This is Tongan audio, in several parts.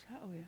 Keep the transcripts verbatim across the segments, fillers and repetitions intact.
Ka ʻoia.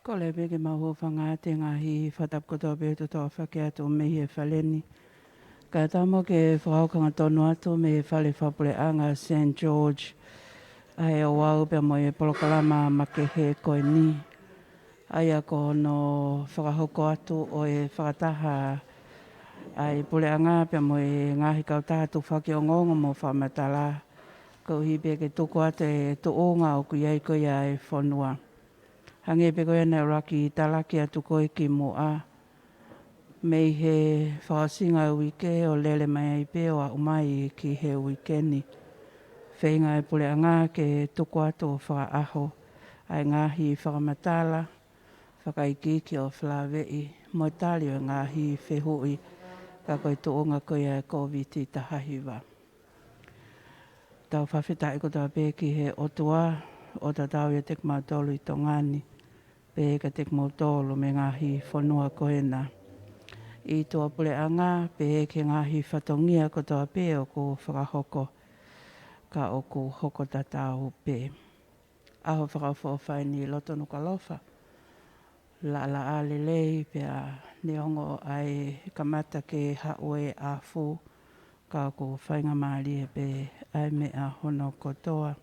Kole pē ke mau hūfanga atu he ngaahi fakatapu kotoa pē ʻoku tau fakahoko atu mei he fale ni. Kae ʻatā muʻa ke fakahoko hangatonu atu mei he fale fakapuleʻanga Saint George ʻa e ouau pea mo e polokalama makehe ko eni. ʻA ia ko hono fakahoko atu ʻo e fakataha ʻa e puleʻanga pea mo e ngaahi kautaha tufaki ongoongo mo fakamatala, koeʻuhi pē ke tuku atu e tuʻunga ʻoku ʻi ai ko ia e fonua. Hangē pē ko ia naʻe ʻuluaki talaki atu ko ē kimuʻa, mei he fakaʻosinga e uike ʻo lele mai ai pē ʻo aʻu mai ki he uike ni. Feinga e puleʻanga ke tuku atu ʻo fakaʻaho ʻa e ngaahi fakamatala, fakaikiiki ʻo falaveʻi mo e tali ʻo e ngaahi fehuʻi, ka ko e tuʻunga ko ia e Kōviti taha hiva. Tau fakafetaʻi kotoa pē ki he ʻOtua ʻo tatau ʻiate kimautolu ʻi Tonga ni, pehē kiate kimoutolu mei he ngaahi fonua ko ena. ʻI tuʻapuleʻanga, pehē ki he ngaahi fatongia kotoa pē ʻoku fakahoko, ka ʻoku hoko tatau pē. ʻAho fakaʻofoʻofa eni loto Nukuʻalofa. Laʻalaʻā lelei pea neongo ʻa e kamata ke haʻu e afu, ka ʻoku faingamālie pē ʻa e meʻa hono kotoa.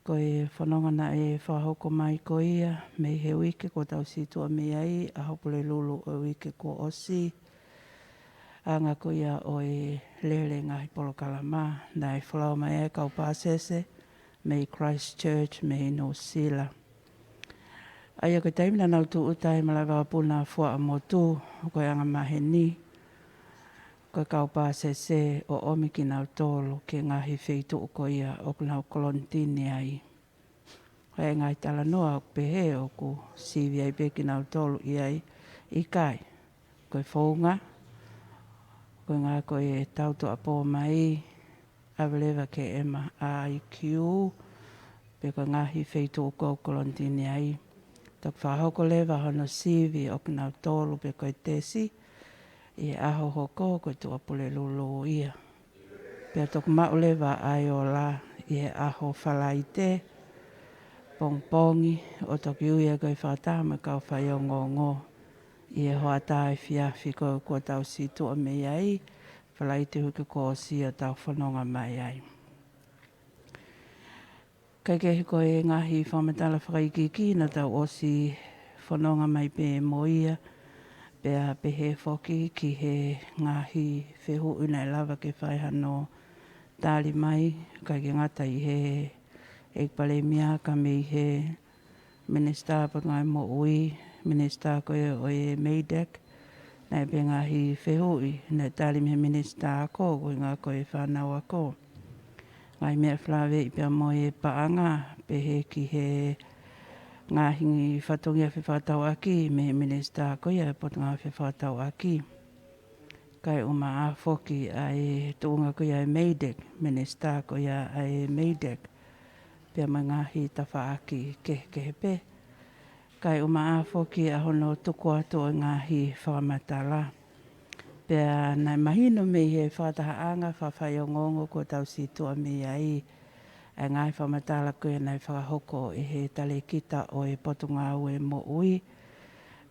Ko e fononga naʻe fakahoko mai ko ia mei he uike kuo tau situʻa mei ai, ʻAho Pulelulu ʻo e uike kuo ʻosi, anga ko ia ʻo e lele ngaahi polokalama, naʻe folau mai ai e kau pāsese mei Christchurch, mei Nuʻusila. ʻA ia ko e taimi naʻa nau tūʻuta ai e malaʻe vakapuna Fuaʻamotu, ko e angamaheni, ko e kau pāsese ʻo ʻomi kinautolu ki he ngaahi feituʻu ko ia ʻoku nau kolonitini ai. Ko e ngaahi talanoa ʻoku pehē ʻoku sivi ai pē kinautolu ʻi ai, ʻikai. Ko e founga, ko e ngaahi ko e tau tuʻapō mai, ʻave leva ke ʻema ʻa e I Q, pe ko e ngaahi feituʻu ʻoku kolonitini ai. Toki fakahoko leva hono sivi ʻo kinautolu pe ko e tesi, ʻi he ʻaho hoko ko e Tuʻapulelulu ia. Pea toki maʻu leva ʻa e ola ʻi he ʻaho Falaite pongipongi, ʻo toki ui ai ko e fakataha mo e kau faiongoongo ʻi he hoʻatā efiafi ko ē kuo tau situʻa mei ai, Falaite uike kuo ʻosi ʻo tau fononga mai ai. Kae kehe ko e ngaahi fakamatala fakaikiiki naʻa tau ʻosi fononga mai pē mo ia, pea pehē foki ki he ngaahi fehuʻi naʻe lava ke fai hano tali mai, ʻikai ke ngata ʻi he ʻEiki Palēmia ka mei he Minisitā Potungāue Moʻui, Minisitā ko ē ʻo e MEIDECC, naʻe pehē ngaahi fehuʻi naʻe tali mei he Minisitā Ako, ko e ngaahi ko e fānau ako. Ngaahi meʻa falaveʻi pea mo e paʻanga, pehē ki he ngaahi fatongia fefakatauʻaki mei he Minisitā ko ia e Potungāue Fefakatauʻaki. Kae ʻumaʻā foki ʻa e tuʻunga ko ia e MEIDECC, Minisitā ko ia ʻa e MEIDECC, pea mo e ngaahi tafaʻaki kehekehe pē. Kae ʻumaʻā foki ʻa hono tuku atu ʻo e ngaahi fakamatala. Pea naʻe mahino mei he fakatahaʻanga fakafaiongoongo kuo tau situʻa mei ai, ʻa e ngaahi fakamatala ko ia naʻe fakahoko ʻe he talēkita ʻo e Potungāue Moʻui.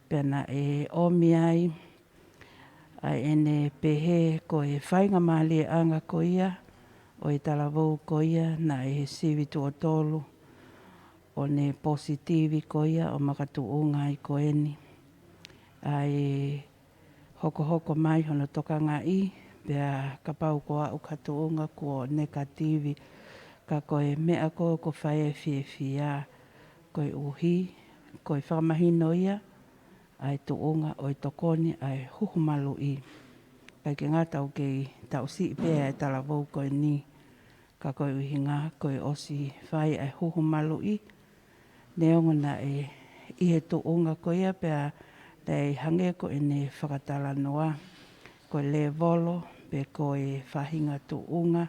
Pea naʻe ʻomi ai ʻa ʻene pehē ko e faingamālieʻanga ko ia ʻo e talavou ko ia naʻe sivi tuʻo tolu, ʻo ne positivi ko ia ʻo makatuʻunga ai ko eni ʻa e hokohoko mai hono tokangaʻi, pea kapau ko au ka tuʻunga kuo nekativi, ka ko e meʻa ko ē ʻoku fai e fiefia, koeʻuhi ko e fakamahino ia ʻa e tuʻunga ʻo e tokoni ʻa e huhu maluʻi. ʻIkai ke ngata ʻoku kei taʻu siʻi pē ʻa e talavou ko eni, ka ko e ʻuhinga ko e ʻosi fai ʻa e huhu maluʻi, neongo naʻe ʻi he tuʻunga ko ia pea naʻe hangē ko ʻene fakatalanoa ko e lēvolo pe ko e faʻahinga tuʻunga,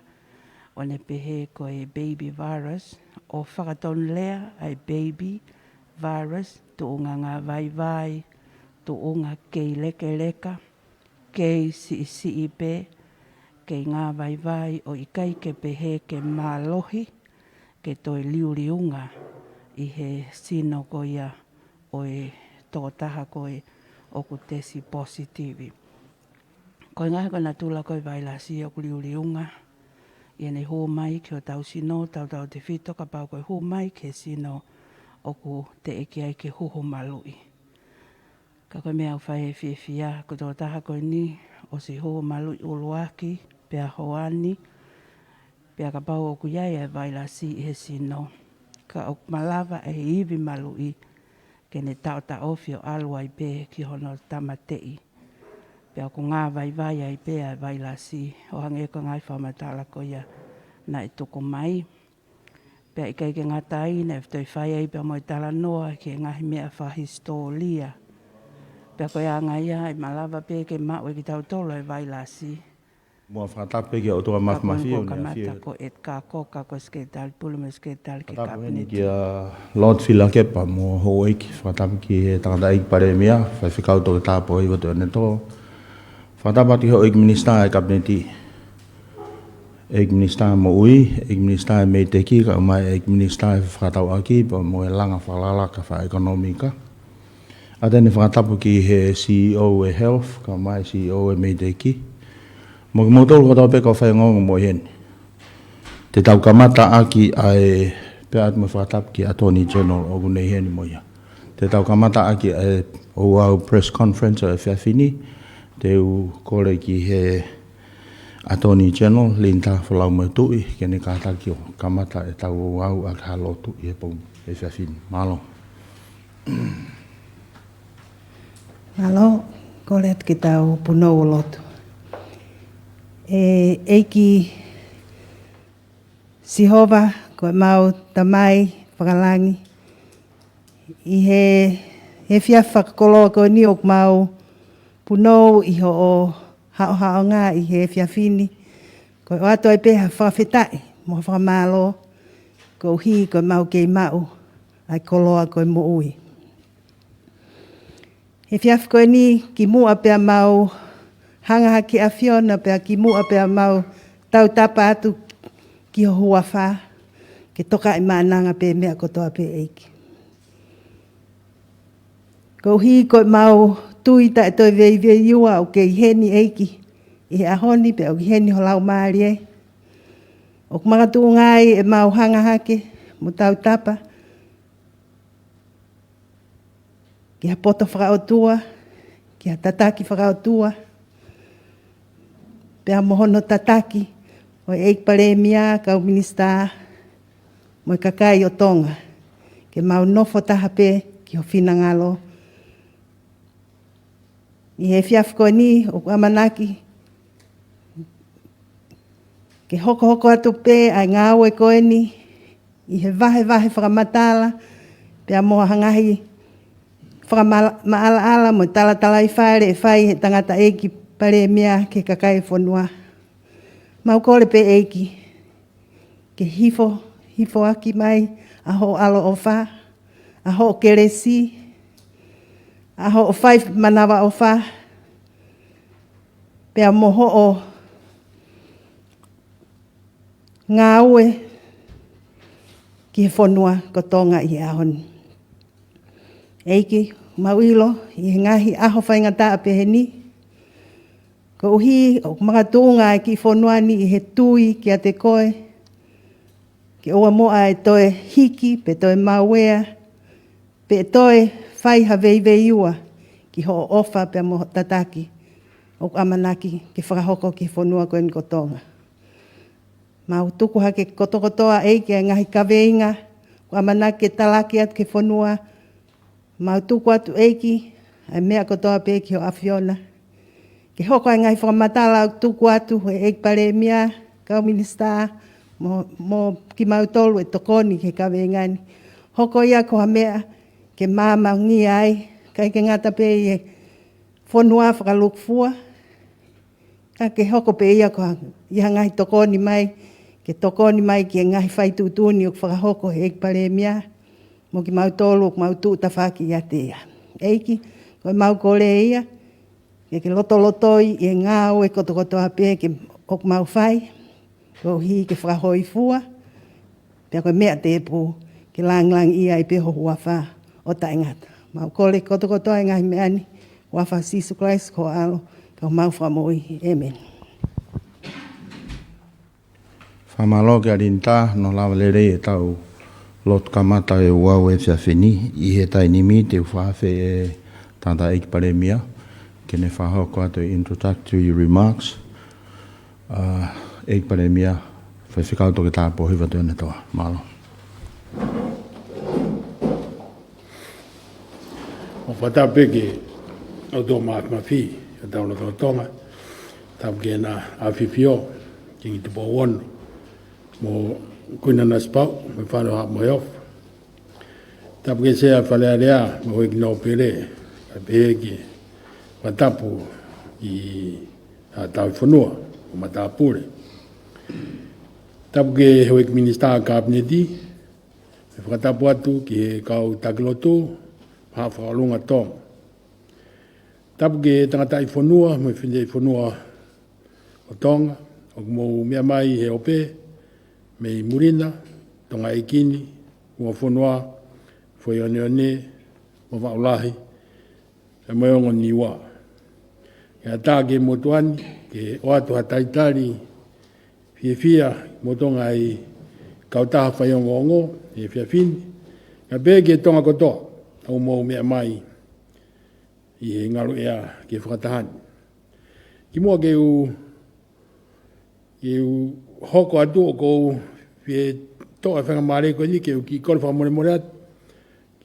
ʻo ne pehē ko e baby virus, ʻo fakatonulea ʻa e baby virus, tuʻunga ngāvaivai, tuʻunga kei lekeleka, kei siʻisiʻi pē, kei ngāvaivai, ʻo ʻikai ke pehē ke mālohi, ke toe liuliunga ʻi he sino ko ia ʻo e tokotaha ko ē ʻoku tesi positivi. Ko e ngaahi ko e natula ko e vailasi ʻoku liuliunga ʻi heʻene hū mai ki hotau sino, tautautefito kapau ko e hū mai ki he sino ʻoku teʻeki ai ke huhu maluʻi. Ka ko e meʻa ʻoku fai e fiefia, ko e tokotaha ko eni ʻosi huhu maluʻi ʻuluaki, pea hoani, pea kapau ʻoku ʻi ai e vailasi ʻi he sino, ka ʻoku malava e ivi maluʻi ke ne taʻotaʻofi ʻo ʻalu ai pē ki hono tāmateʻi. Pea ʻoku ngāvaivai ai pē ʻa e vailasi, ʻo hangē ko e ngaahi fakamatala ko ia naʻe tuku mai. Pea ʻikai ke ngata ai, naʻe toe fai ai pea mo e talanoa ki he ngaahi meʻa fakahisitōlia. Pea ko e anga ia ʻe malava pē ke maʻu ʻe kitautolu e vailasi. Muʻa fakatapu pē ki he ʻOtua Māfimafi, ʻo ne afio. Kamata ko Edgar Cocker ko e Sekelitali Pule mo e Sekelitali ki he Fakatapu heni Kapineti. Kia Lord Filakepa mo houʻeiki, fakatapu ki he tangataʻeiki Palēmia, Faifekau Toketā Pohiva Tuʻiʻonetō. Fakatapu atu ki he houʻeiki Minisitā e Kapineti, ʻEiki Minisitā Moʻui, ʻEiki Minisitā e Meiteki, kae ʻumaʻā ʻEiki Minisitā e Fakatauʻaki, pea mo e Langa Fakalakalaka Fakaʻekonōmika. ʻA ia ʻe fakatapu ki he CEO e Health, kae ʻumaʻā e CEO e Meiteki. Mo kimoutolu kotoa pē kau faiongoongo mo ʻi heni. Te tau kamata ʻaki ʻa e, pea ʻoatu mo e fakatapu ki he Attorney General ʻoku ne ʻi heni mo ia. Te tau kamata ʻaki ʻa e ouau press conference ʻo e efiafi ni, te u kole ki he Attorney General, Linda Folau Moetuʻi, ke ne kātaki ʻo kamata ʻetau ouau ʻaki ha lotu ʻi he pongipongi efiafi ni. Mālō. Mālō, kole atu ke tau punou ʻo lotu. ʻE ʻEiki Sihova, ko ʻemau Tamai fakalangi, ʻi he, he efiafi fakakoloa ko eni ʻoku mau punou ʻi hoʻo haʻohaʻonga ʻi he efiafi ni, ko e ʻoatu ai pē ha fakafetaʻi mo ha fakamālō, koeʻuhi ko ʻemau kei maʻu ʻa e koloa ko e moʻui. He efiafi ko eni, kimuʻa pea mau hanga hake ʻAfiona, pea kimuʻa pea mau tautapa atu ki ho huafa, ke tokaʻi maʻananga pē meʻa kotoa pē, ʻEiki. Koeʻuhi ko ʻemau tui taʻe toe veiveiua ʻoku ke ʻi heni, ʻEiki, ʻi he ʻaho ni, pea ʻoku ʻi heni ho Laumālie. ʻOku makatuʻunga ai ʻemau hanga hake mo tautapa ki ha poto fakaʻotua, ki ha tataki fakaʻotua, pea mo hono tataki ʻo e ʻEiki Palēmia, kau Minisitā, mo e kakai ʻo Tonga, ke mau nofo taha pē ki ho finangalo. ʻI he efiafi ko eni, ʻoku ʻamanaki ke hokohoko atu pē ʻa e ngāue ko eni ʻi he vahevahe fakamatala, pea mo ha ngaahi fakamaʻalaʻala mo e talatalaifale ʻe fai ʻe he tangataʻeiki Palēmia ki he kakai e fonua. Mau kole pē, ʻEiki, ke hifo, hifoaki mai ʻa hoʻo ʻaloʻofa, ʻa hoʻo kelesi, ʻa hoʻo fai manavaʻofa, pea mo hoʻo ngāue ki he fonua ko Tonga ʻi he ʻaho ni. ʻEiki, mau ʻilo ʻi he ngaahi ʻaho faingataʻa pehē ni, ko Koeʻuhi ʻoku makatuʻunga ʻa e kiʻi fonua ni ʻi he tui kiate koe, ke ʻoua muʻa ʻe toe hiki, pe toe mauea, pe toe fai ha veiveiua ki hoʻo ʻofa pea mo hoʻo tataki ʻoku ʻamanaki ke fakahoko ki he fonua ko eni ko Tonga. Mau tuku hake kotokotoa ʻEiki ʻa e ngaahi kaveinga ʻoku ʻamanaki ke talaki atu ki he fonua. Mau tuku atu ʻEiki ʻa e meʻa kotoa pē ki ho ʻAfiona. Ke hoko ʻa e ngaahi fakamatala ʻoku tuku atu ʻe he ʻEiki Palēmia, kau minisitā, mo, mo kimautolu ʻe tokoni ki he kaveinga ni. Hoko ia ko ha meʻa ke maama ngia ai, ʻikai ke ngata pē ʻi he fonua fakalukufua, ka ke hoko pē ia ko ha, ʻi ha ngaahi tokoni mai, ke tokoni mai ki he ngaahi fai tuʻutuʻuni ʻoku fakahoko ʻe he ʻEiki Palēmia, mo kimautolu ʻoku mau tuʻu tafaʻaki ʻiate ia. ʻEiki, ko ʻemau kole ia, ke ke lotolotoi ʻi he ngāue kotokotoa pē ke ʻoku mau fai, koeʻuhi ke fakahōifua, pea ko e meʻa tēpū, ke lāngilangiʻia ai pē ho huafa ʻo taʻengata. Mau kole kotokotoa ʻa e ngaahi meʻa ni, huafa ʻo Sīsū Kalaisi ko ho ʻAlo, ko homau Fakamoʻui. ʻĒmeni. Fakamālō ki he ʻAlinitā, hono lava lelei ʻetau lotu kamata ʻo e ʻaho efiafi ni, ʻi he taimi ni te u fakaafe ʻa e tangataʻeiki Palēmia, ke ne fakahoko atu e introductory remarks. ʻA, ʻEiki Palēmia, Faifekau Toketā Pōhiva Tuʻiʻonetoa. Mālō. ʻOku fakatapu pē ki he ʻOtua Māfimafi, ʻa e tau lotolotonga, tapu ki heʻena ʻAfifio, Kingi Tupou Ono, mo Kuini Nanasipauʻu, mo e Fale ʻo Haʻa Moheofo. Tapu ki he Sea Fale Alea, mo e Houʻeiki Nōpele, kae pehē ki he fakatapu ʻi he Tauhi Fonua, mo e Matāpule. Tapu ki he Houʻeiki Minisitā Kapineti, mo e fakatapu atu ki he kau taki lotu, mo e Haʻa Fakaʻolunga Tonga. Tapu ki he tangataʻi fonua, mo e fineʻeiki fonua ʻo Tonga, ʻoku mou meʻa mai he ope, mei Mulina, Tonga ʻEiki ni, Muʻa Fonua, Foʻi ʻOneʻone, mo Vaʻu Lahi, pea mo e ongo Niua. Ke ʻatā ki he motuʻa ni, ke ʻoatu ha talitali fiefia, mo e ngaahi kautaha faiongoongo, he efiafi ni, kae pehē ki he Tonga kotoa, ʻoku mou meʻa mai ʻi he ngaluʻea ki he fakataha ni. Kimuʻa ke u, ke u hoko atu ʻoku ou fie toʻo e faingamālie ko eni ke u kiʻi kole fakamolemole atu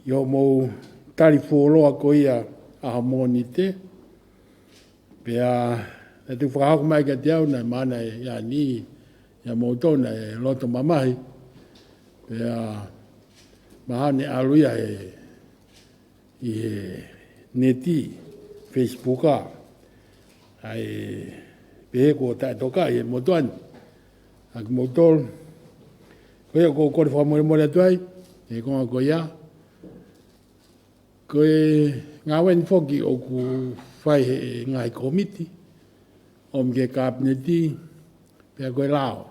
ki hoʻomou tali fuoloa ko ia ʻa e Mōnite. Pea naʻe tuku fakahoko mai kiate au naʻe maʻana ʻe ʻiate kimoutolu naʻe loto mamahi. Pea mahalo ne ʻalu ia he ʻi he neti, Facebook ʻa, ʻa e pehē kuo taʻetokaʻi ʻe he motuʻa ni ʻa kimoutolu. Ko ia ʻoku ou kole fakamolemole atu ai, he konga ko ia. Ko e ngāue ni foki ʻoku fai ʻe he ngaahi kōmiti, ʻomi ki he Kapineti, pea ko e lao.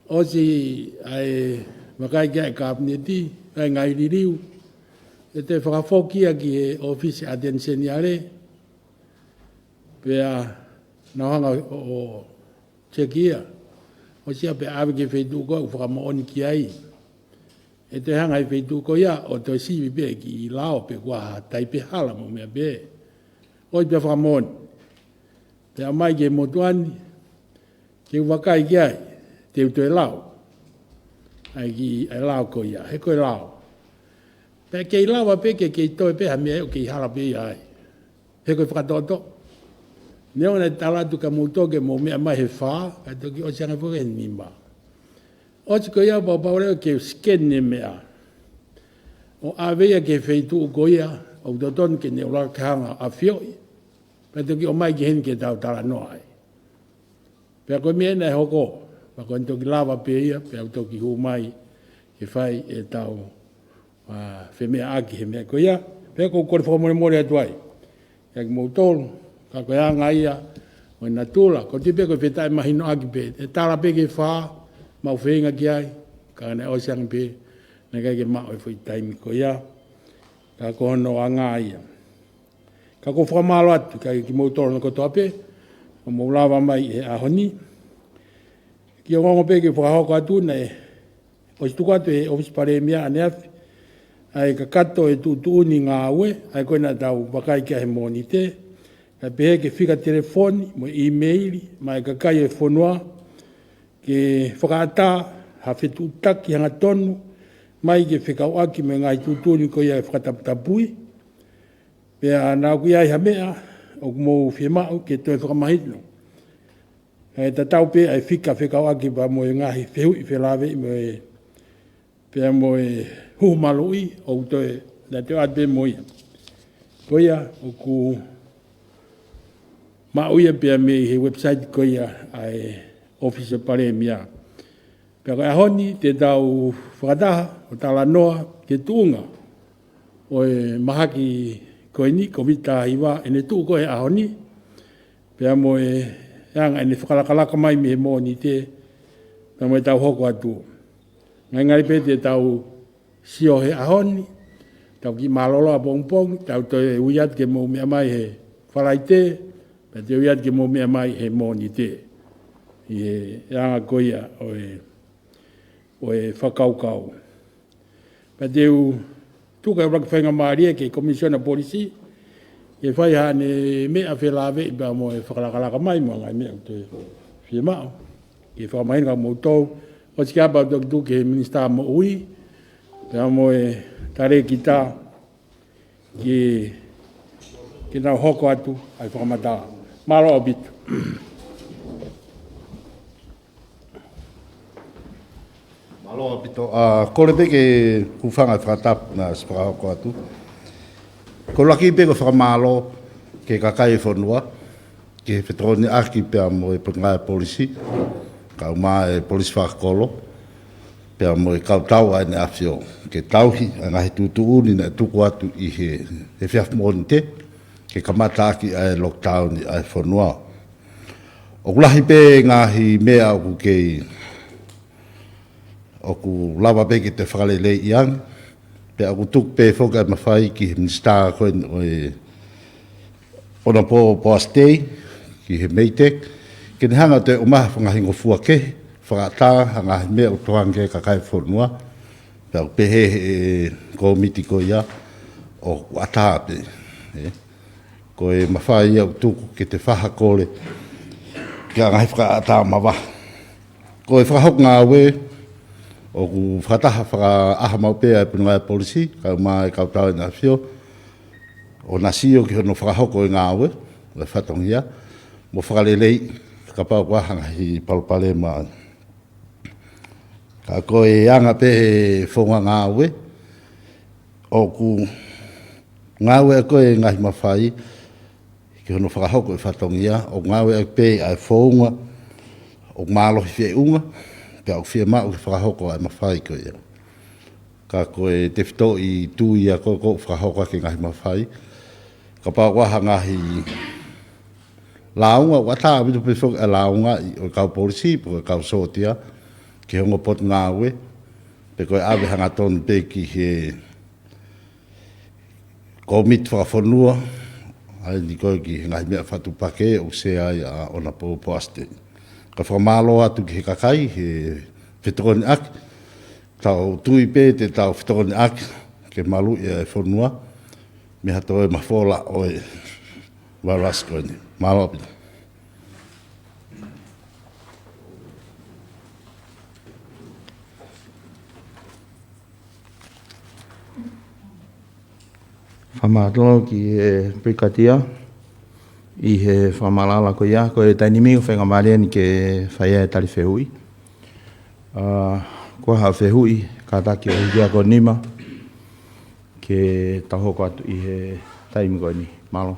ʻOsi ʻa e vakai ki ai ʻa e Kapineti, ʻa e ngaahi liliu, ʻe toe fakafoki ia ki he ʻōfisi ʻAteni Seniale, pea nau hanga ʻo, ʻo seki ia. ʻOsi ia pea ʻave ki he feituʻu ko ē ʻoku fakamoʻoni ki ai. ʻE toe hanga ʻe he feituʻu ko ia ʻo toe sivi pē ki he lao pe kuo ʻi ai ha taipe hala mo e meʻa pehē. ʻOsi pea fakamoʻoni. Pea ʻomai ki he motuʻa ni, ke u vakai ki ai, te u toe lau. ʻAi ki, ʻa e lao ko ia, he ko e lao. Pea kei lava pē ke, kei toe pē ha meʻa ʻoku kei hala pē ia ai. He ko e fakatoʻotoʻo. Neongo naʻe tala atu kia moutolu ke mou meʻa mai he fā, kae toki ʻosi ange foki he nima. ʻOsi ko ia pau pau leva ke u scan e meʻa. ʻO ʻave ia ki he feituʻu ko ia, ʻoku totonu ke ne ʻuluaki hanga ʻo ʻafioʻi. Pea toki ʻomai ki heni ke tau talanoa ai. Pea ko e meʻa naʻe hoko, pea ko eni toki lava pē ia, pea u toki hū mai ke fai ʻetau, ʻa, femeʻaʻaki he meʻa ko ia, pea ʻoku ou kole fakamolemole atu ai. Kiate kimoutolu, ka ko e anga ia ʻo e natula, ko e tui pē ko e fetaʻemahinoʻaki pē, ʻe tala pē ki he fā, mau feinga ki ai, ka naʻe ʻosi ange pē, naʻe ʻikai ke maʻu e foʻi taimi ko ia, ka ko hono anga ia. Ka ʻoku ou fakamālō atu kiate kimoutolu kotoa pē, ʻo mou lava mai he ʻaho ni. Kiʻi ongoongo pē ke fakahoko atu naʻe ʻosi tuku atu ʻe he ʻŌfisi Palēmia ʻaneafi ʻa e kakato ʻo e tuʻutuʻuni ngāue, ʻa ia ko ē naʻa tau vakai ki ai he Mōnite, kae pehē ki he fika telefoni mo e ʻīmeili maʻa e kakai ʻo e fonua, ke fakaʻatā ha fetuʻutaki hangatonu mai ke fekauʻaki mo e ngaahi tuʻutuʻuni ko ia ʻe fakataputapui. Pea naʻa ʻoku ʻi ai ha meʻa ʻoku mou fiemaʻu ke toe fakamahino, ʻe tatau pē ʻa e fika fekauʻaki pea mo e ngaahi fehuʻi felāveʻi mo e, pea mo e huhu maluʻi ʻoku toe, naʻa toe ʻoatu pē mo ia. Ko ia ʻoku maʻu ia pea mei he website ko ia ʻa e ʻŌfisi Palēmia. Pea ko e ʻaho ni te tau fakataha ʻo talanoa ki he tuʻunga ʻo e mahaki ko eni, Kōviti taha hiva, ʻene tuʻu ko ē he ʻaho ni, pea mo e anga ʻene fakalakalaka mai mei he Mōnite, pea mo ʻetau hoko atu. Ngalingali pē te tau sio he ʻaho ni, tau kiʻi mālōlō ʻapongipongi, tau toe ui atu ke mou meʻa mai he Falaite, pea te ui atu ke mou meʻa mai he Mōnite. ʻI he anga ko ia ʻo e, ʻo e fakakaukau. Pea te u tuku e ʻuluaki faingamālie ki he Komisiona Polisi, ke fai haʻane meʻa felāveʻi pea mo e fakalakalaka mai mo e ngaahi meʻa ʻoku toe fiemaʻu ke fakamahino kiate kimoutolu. ʻOsi ki ai pea u toki tuku ki he Minisitā Moʻui, pea mo e Talēkita, ke, ke nau hoko atu ʻa e fakamatala. Mālō ʻaupito. Mālō ʻaupito. ʻA, kole pē ke u hūfanga he fakatapu naʻe ʻosi fakahoko atu. Ko e ʻuluaki pē ko e fakamālō ki he kakai e fonua, ki he fetokoniʻaki pea mo e Potungāue Polisi, kae ʻumaʻā e Polisi Fakakolo, pea mo e kau tau ʻa ʻEne ʻAfio, ke tauhi ʻa e ngaahi tuʻutuʻuni naʻe tuku atu ʻi he, he efiafi Mōnite, ke kamataʻaki ʻa e lockdown ʻa e fonua. ʻOku lahi pē ngaahi meʻa ʻoku kei, ʻoku lava pē ke te fakaleleiʻi ange, pea ʻoku tuku pē foki ʻa e mafai ki he Minisitā ko eni ʻo e ʻOnapō Poasi Tei, ki he MEIDECC, ke ne hanga ʻo toe ʻomai ha ngaahi ngofua kehe, fakaʻatā ha ngaahi meʻa ʻoku tokanga ki ai e kakai e fonua, pea ʻoku pehē ʻe he kōmiti ko ia ʻoku ʻatā pē, ē. Ko e mafai ia ʻoku tuku ke te fakakole ki he ngaahi fakaʻatā mavahe. Ko e fakahoko ngāue, ʻoku fakataha fakaʻaho maʻu pē ʻa e Potungāue Polisi, kae ʻumaʻā e kau tau ʻa ʻEne ʻAfio, ʻo na sio ki hono fakahoko e ngāue, ʻo e fatongia, mo fakaleleiʻi, kapau ʻoku ʻi ai ha ngaahi palopalema. Ka ko e anga pē he founga ngāue, ʻoku ngāueʻaki e ngaahi mafai ki hono fakahoko e fatongia, ʻoku ngāueʻaki pē ʻa e founga ʻoku mālohi feʻunga, pea ʻoku fiemaʻu ke fakahoko ʻa e mafai ko ia. Ka ko e tefitoʻi tui ia ko ē ʻoku fakahoko ʻaki e ngaahi mafai, kapau ʻoku ʻi ai ha ngaahi lāunga, ʻoku ʻatā ʻaupito pē foki ʻa e lāunga ʻi, ʻo e kau polisi, pe ko e kau sōtia, ki he ongo potungāue, pe ko e ʻave hangatonu pē ki he kōmiti fakafonua, ʻa eni ko ē ki he ngaahi meʻa fakatuʻupakē ʻoku sea ai ʻa ʻOnapō Poasi Tei. Ka fakamālō atu ki he kakai he fetokoniʻaki, tau tui pē te tau fetokoniʻaki ke maluʻi e fonua mei ha toe mafola ʻo e vailasi ko eni. Mālō ʻaupito. Fakamālō ki he Pirikātia ʻi he fakamaʻalaʻala ko ia, ko e taimi ni ʻoku faingamālie eni ke fai ai e tali fehuʻi. ʻA, ko ha fehuʻi, kātaki ʻo hiki hake ho nima, ke tau hoko atu ʻi he taimi ko eni. Mālō.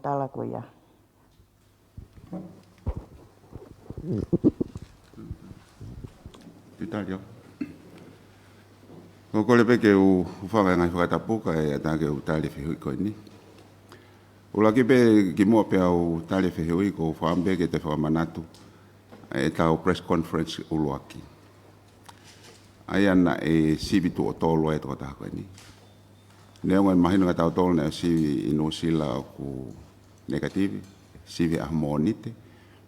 tala ko ia. Italia. Ko kole pē ke u, u fanga ngaahi fakatapu kae ʻatā ke u tali fehuʻi ko eni. ʻUluaki pē kimuʻa pea u tali fehuʻi, ko u fakaʻamu pē ke te fakamanatu ʻetau press conference ʻuluaki. ʻA ia naʻe sivi tuʻo tolu ai e tokotaha ko eni. Neongo ʻe mahino kia tautolu naʻe sivi ʻi Nuʻusila ʻoku negative, sivi he ʻaho Mōnite,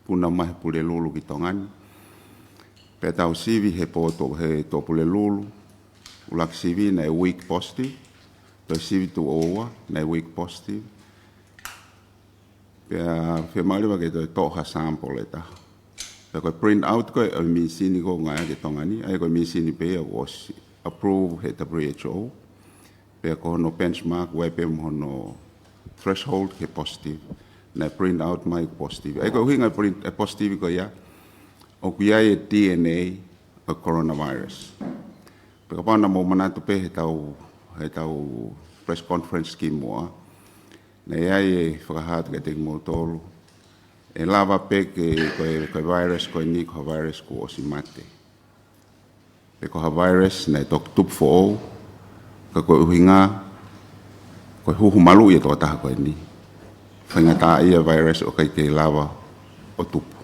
puna mai he Pulelulu ki Tonga ni. Pea tau sivi he pō to, he tō Pulelulu, ʻuluaki sivi naʻe weak positive, toe sivi tuʻo ua naʻe weak positive. Pea fiemaʻu leva ke toe toʻo ha sample ʻe taha. Pea ko e print out ko ē ʻo e mīsini ko ē ʻoku ngāueʻaki ʻi Tonga ni, ʻa ia ko e mīsini pē ia kuo ʻosi approve he W H O. Pea ko hono benchmark ʻoku ʻi ai pē mo hono threshold ke positive. Naʻe print out mai positive. ʻA ia ko e ʻuhinga e print, e positive ko ia, ʻoku ʻi ai e D N A ʻo e coronavirus. Pea kapau naʻa mou manatu pē heʻetau, heʻetau press conference kimuʻa, naʻe ʻi ai e fakahā atu kiate kimoutolu, ʻe lava pē ke, ko e, ko e virus ko eni ko ha virus kuo ʻosi mate. Pe ko ha virus naʻe toki tupu foʻou, ka ko e ʻuhinga, ko e huhu maluʻi e tokotaha ko eni. Faingataʻaʻia e virus ʻoku ʻikai ke lava ʻo tupu.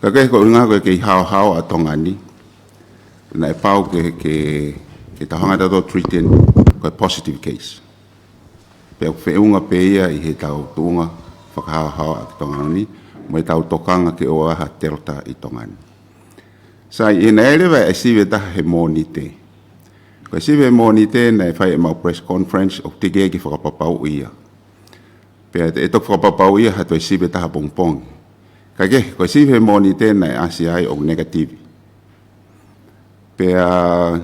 Ka ko e, ko e ʻuhinga ko e kei haohaoa ʻa Tonga ni, naʻe pau ke, ke, ke tau hanga ʻo treat ʻeni ko e positive case. Pea ʻoku feʻunga pē ia ʻi heʻetau tuʻunga fakahaohaoa ʻa Tonga ni, mo ʻetau tokanga ke ʻoua ha Delta ʻi Tonga ni. Sai, ʻi heʻene leva e sivi ʻe taha he Mōnite. Ko e sivi he Mōnite naʻe fai ʻemau press conference ʻoku teʻeki ke fakapapauʻi ia. Pea ʻe toki fakapapauʻi ia ha toe sivi ʻe taha pongipongi. Ka ko e, ko e sivi he Mōnite naʻe ʻasi ai ʻoku negative. Pea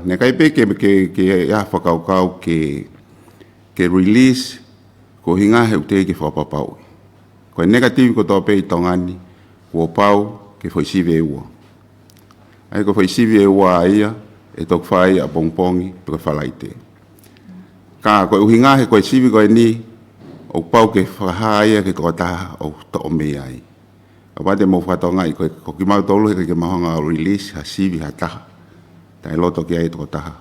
naʻe ʻikai pē ke, ke, ke ʻi ai ha fakakaukau ke, ke release, ko e ʻuhinga he ʻoku teʻeki ke fakapapauʻi. Ko e negative kotoa pē ʻi Tonga ni, kuo pau ke foʻi sivi ʻe ua. ʻA ia ko e foʻi sivi ʻe ua ia, ʻe toki fai ʻapongipongi, pe ko e Falaite. Ka ko e ʻuhinga he ko e sivi ko eni, ʻoku pau ke fakahā ia ki he tokotaha ʻoku toʻo mei ai. Kapau te mou fakatokangaʻi, ko, ko kimautolu he ʻikai ke mau hanga ʻo release ha sivi ha taha. Taʻe loto ki ai e tokotaha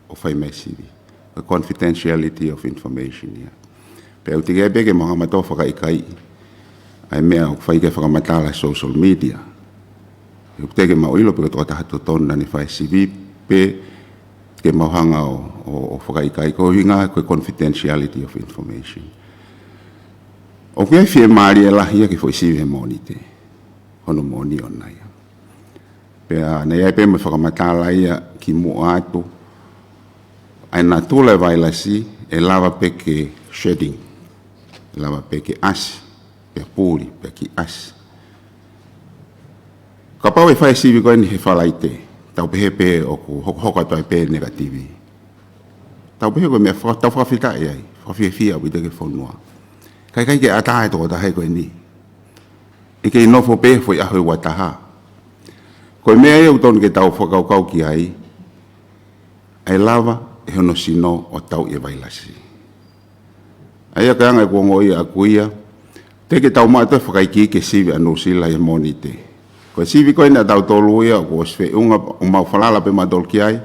ʻoku fai mai e sivi. Ko e confidentiality of information ia. Pea ʻoku teʻeki ai pē ke mau hanga ʻo fakaʻikaiʻi ʻa e meʻa ʻoku fai ki ai e fakamatala he social media. He ʻoku teʻeki ke mau ʻilo pe ko e tokotaha totonu naʻa ne fai e sivi pe ke mau hanga ʻo, ʻo, ʻo fakaʻikaiʻi, ko e ʻuhinga ko e confidentiality of information. ʻOku ʻi ai e fiemālie lahi ia ki he foʻi sivi he Mōnite. Hono moʻoni ʻoʻona ia. Pea naʻe ʻi ai pē mo e fakamatala ia kimuʻa atu, ʻa e natula e vailasi ʻe lava pē ke shedding, ʻe lava pē ke ʻasi, pea puli, pea kiʻi ʻasi. Kapau ʻe fai e sivi ko eni he Falaite, tau pehē pē ʻoku hokohoko atu ai pē negative. Tau pehē ko e meʻa faka-, tau fakafetaʻi ai, fakafiefia ʻaupito ki he fonua. Ka ʻikai ke ʻatā e tokotaha ko eni. ʻE kei nofo pē he foʻi ʻaho ʻe ua taha. Ko e meʻa ia ʻoku totonu ke tau fakakaukau ki ai, ʻe lava ʻe hono sino ʻo tauʻi e vailasi. ʻA ia ko e anga ʻeku ongoʻi ʻaʻaku ia, teʻeki ke tau maʻu atu e fakaikiiki ki he sivi ʻa Nuʻusila ʻi he Mōnite. Ko e sivi ko eni ʻa tautolu ia, kuo ʻosi feʻunga ʻo mau falala pē mautolu ki ai,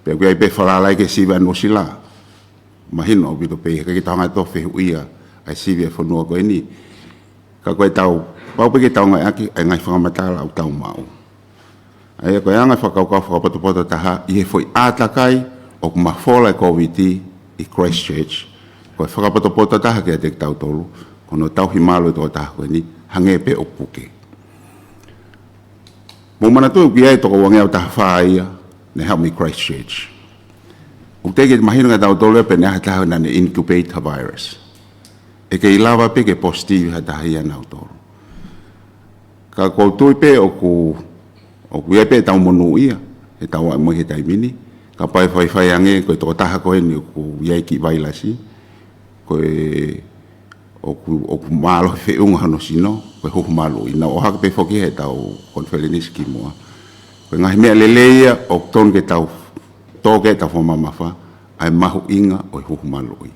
pea ʻoku ʻi ai pē falala ia ki he sivi ʻa Nuʻusila. Mahino ʻaupito pē, he ʻikai ke tau hanga ʻo fehuʻia ʻa e sivi ʻa e fonua ko eni. Ka ko ʻetau, pau pē ke tau ngāueʻaki ʻa e ngaahi fakamatala ʻoku tau maʻu. ʻA ia ko e anga e fakakaukau fakapotopoto taha, ʻi he foʻi ʻātakai ʻoku mafola e Kōviti ʻi Christchurch, ko e fakapotopoto taha kiate kitautolu, ko hono tauhi malu e tokotaha ko eni, hangē pē ʻoku puke. Mou manatu ʻoku ʻi ai e toko uangeau taha fā ia, naʻe haʻu mei Christchurch. ʻOku teʻeki ke mahino kia tautolu pe naʻe ʻi ai ha taha naʻa ne incubate ha virus. ʻE kei lava pē ke positive ha taha ia ʻia nautolu. Ka ʻoku ou tui pē ʻoku, ʻoku ʻi ai pē ʻetau monūʻia, heʻetau aʻu mai he taimi ni, kapau ʻe faifai ange, ko e tokotaha ko eni ʻoku ʻi ai e kiʻi vailasi, ko e ʻoku, ʻoku mālohi feʻunga hono sino, ko e huhu maluʻi. Naʻa ku ʻohake pē foki heʻetau konifelenisi kimuʻa. Ko e ngaahi meʻa lelei ia ʻoku totonu ke tau tō ki ai ʻetau fakamamafa, ʻa e mahuʻinga ʻo e huhu maluʻi.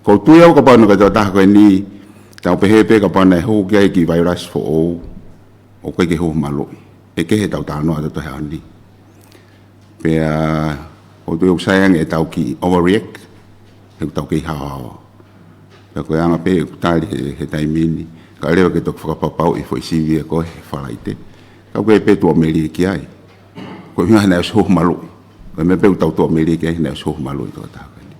Ko u tui au kapau naʻe ʻi ai e tokotaha ko eni, tau pehē pē kapau naʻe hū ki ai e kiʻi vailasi foʻou, ʻoku ʻikai ke hū maluʻi. ʻE kehe ʻetau talanoa ʻatautolu he ʻaho ni. Pea, ko u tui ʻoku sai ange ʻetau kiʻi overreact, he ʻoku tau kei haohaoa. Pea ko e anga pē ʻeku tali he, he taimi ni, kae ʻoua ke toki fakapapauʻi e foʻi sivi ko ē he Falaite. Ka ʻoku ʻikai pē tuʻamelie ki ai. Ko e ʻuhinga he naʻe ʻosi hū maluʻi. Ko e meʻa pē ʻoku tau tuʻamelie ki ai he naʻe ʻosi hū maluʻi e tokotaha ko eni.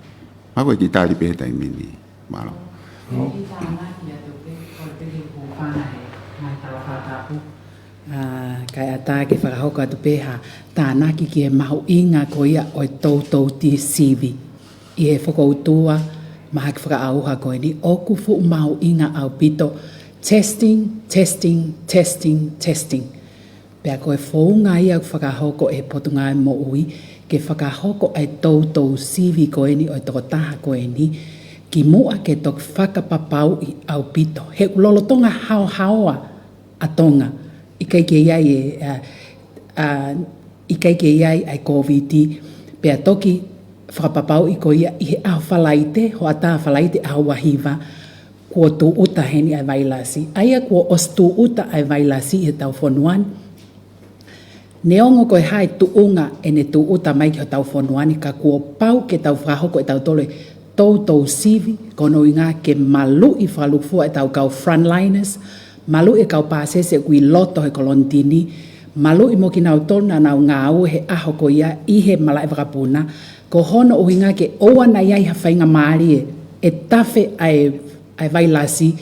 Pea ko e kiʻi tali pē he taimi ni. Mālō. Kiʻi tānaki atu pē, ko e pē ʻoku ou fana he ngaahi talafakatapu. Ā, kae ʻatā ke fakahoko atu pē ha tānaki ki he mahuʻinga ko ia ʻo e toutou sivi. ʻI he fokoutua mahaki fakaʻauha ko eni, ʻoku fuʻu mahuʻinga ʻaupito. Testing, testing, testing, testing. Pea ko e founga ia ʻoku fakahoko ʻe he Potungāue Moʻui, ke fakahoko e toutou sivi ko eni ʻo e tokotaha ko eni, kimuʻa ke toki fakapapauʻi ʻaupito. He ʻoku lolotonga haohaoa ʻa Tonga, ʻikai ke ʻi ai e, ā, ā, ʻikai ke ʻi ai ʻa e Kōviti, pea toki fakapapauʻi ko ia ʻi he ʻaho Falaite, hoʻatā Falaite ʻaho ua hiva, kuo tūʻuta heni ʻa e vailasi. ʻA ia kuo ʻosi tūʻuta ʻa e vailasi ʻi hotau fonua ni. Neongo ko e hā e tuʻunga ʻene tūʻuta mai ki hotau fonua ni, ka kuo pau ke tau fakahoko ʻe tautolu e toutou sivi, ko hono ʻuhinga ke maluʻi fakalūkufua ʻetau kau frontliners, maluʻi e kau pāsese ʻoku ʻi loto he kolonitini, maluʻi mo kinautolu naʻa nau ngāue he ʻaho ko ia ʻi he malaʻe vakapuna, ko hono ʻuhinga ke ʻoua naʻa ʻi ai ha faingamālie ʻe tafe ʻa e, ʻa e vailasi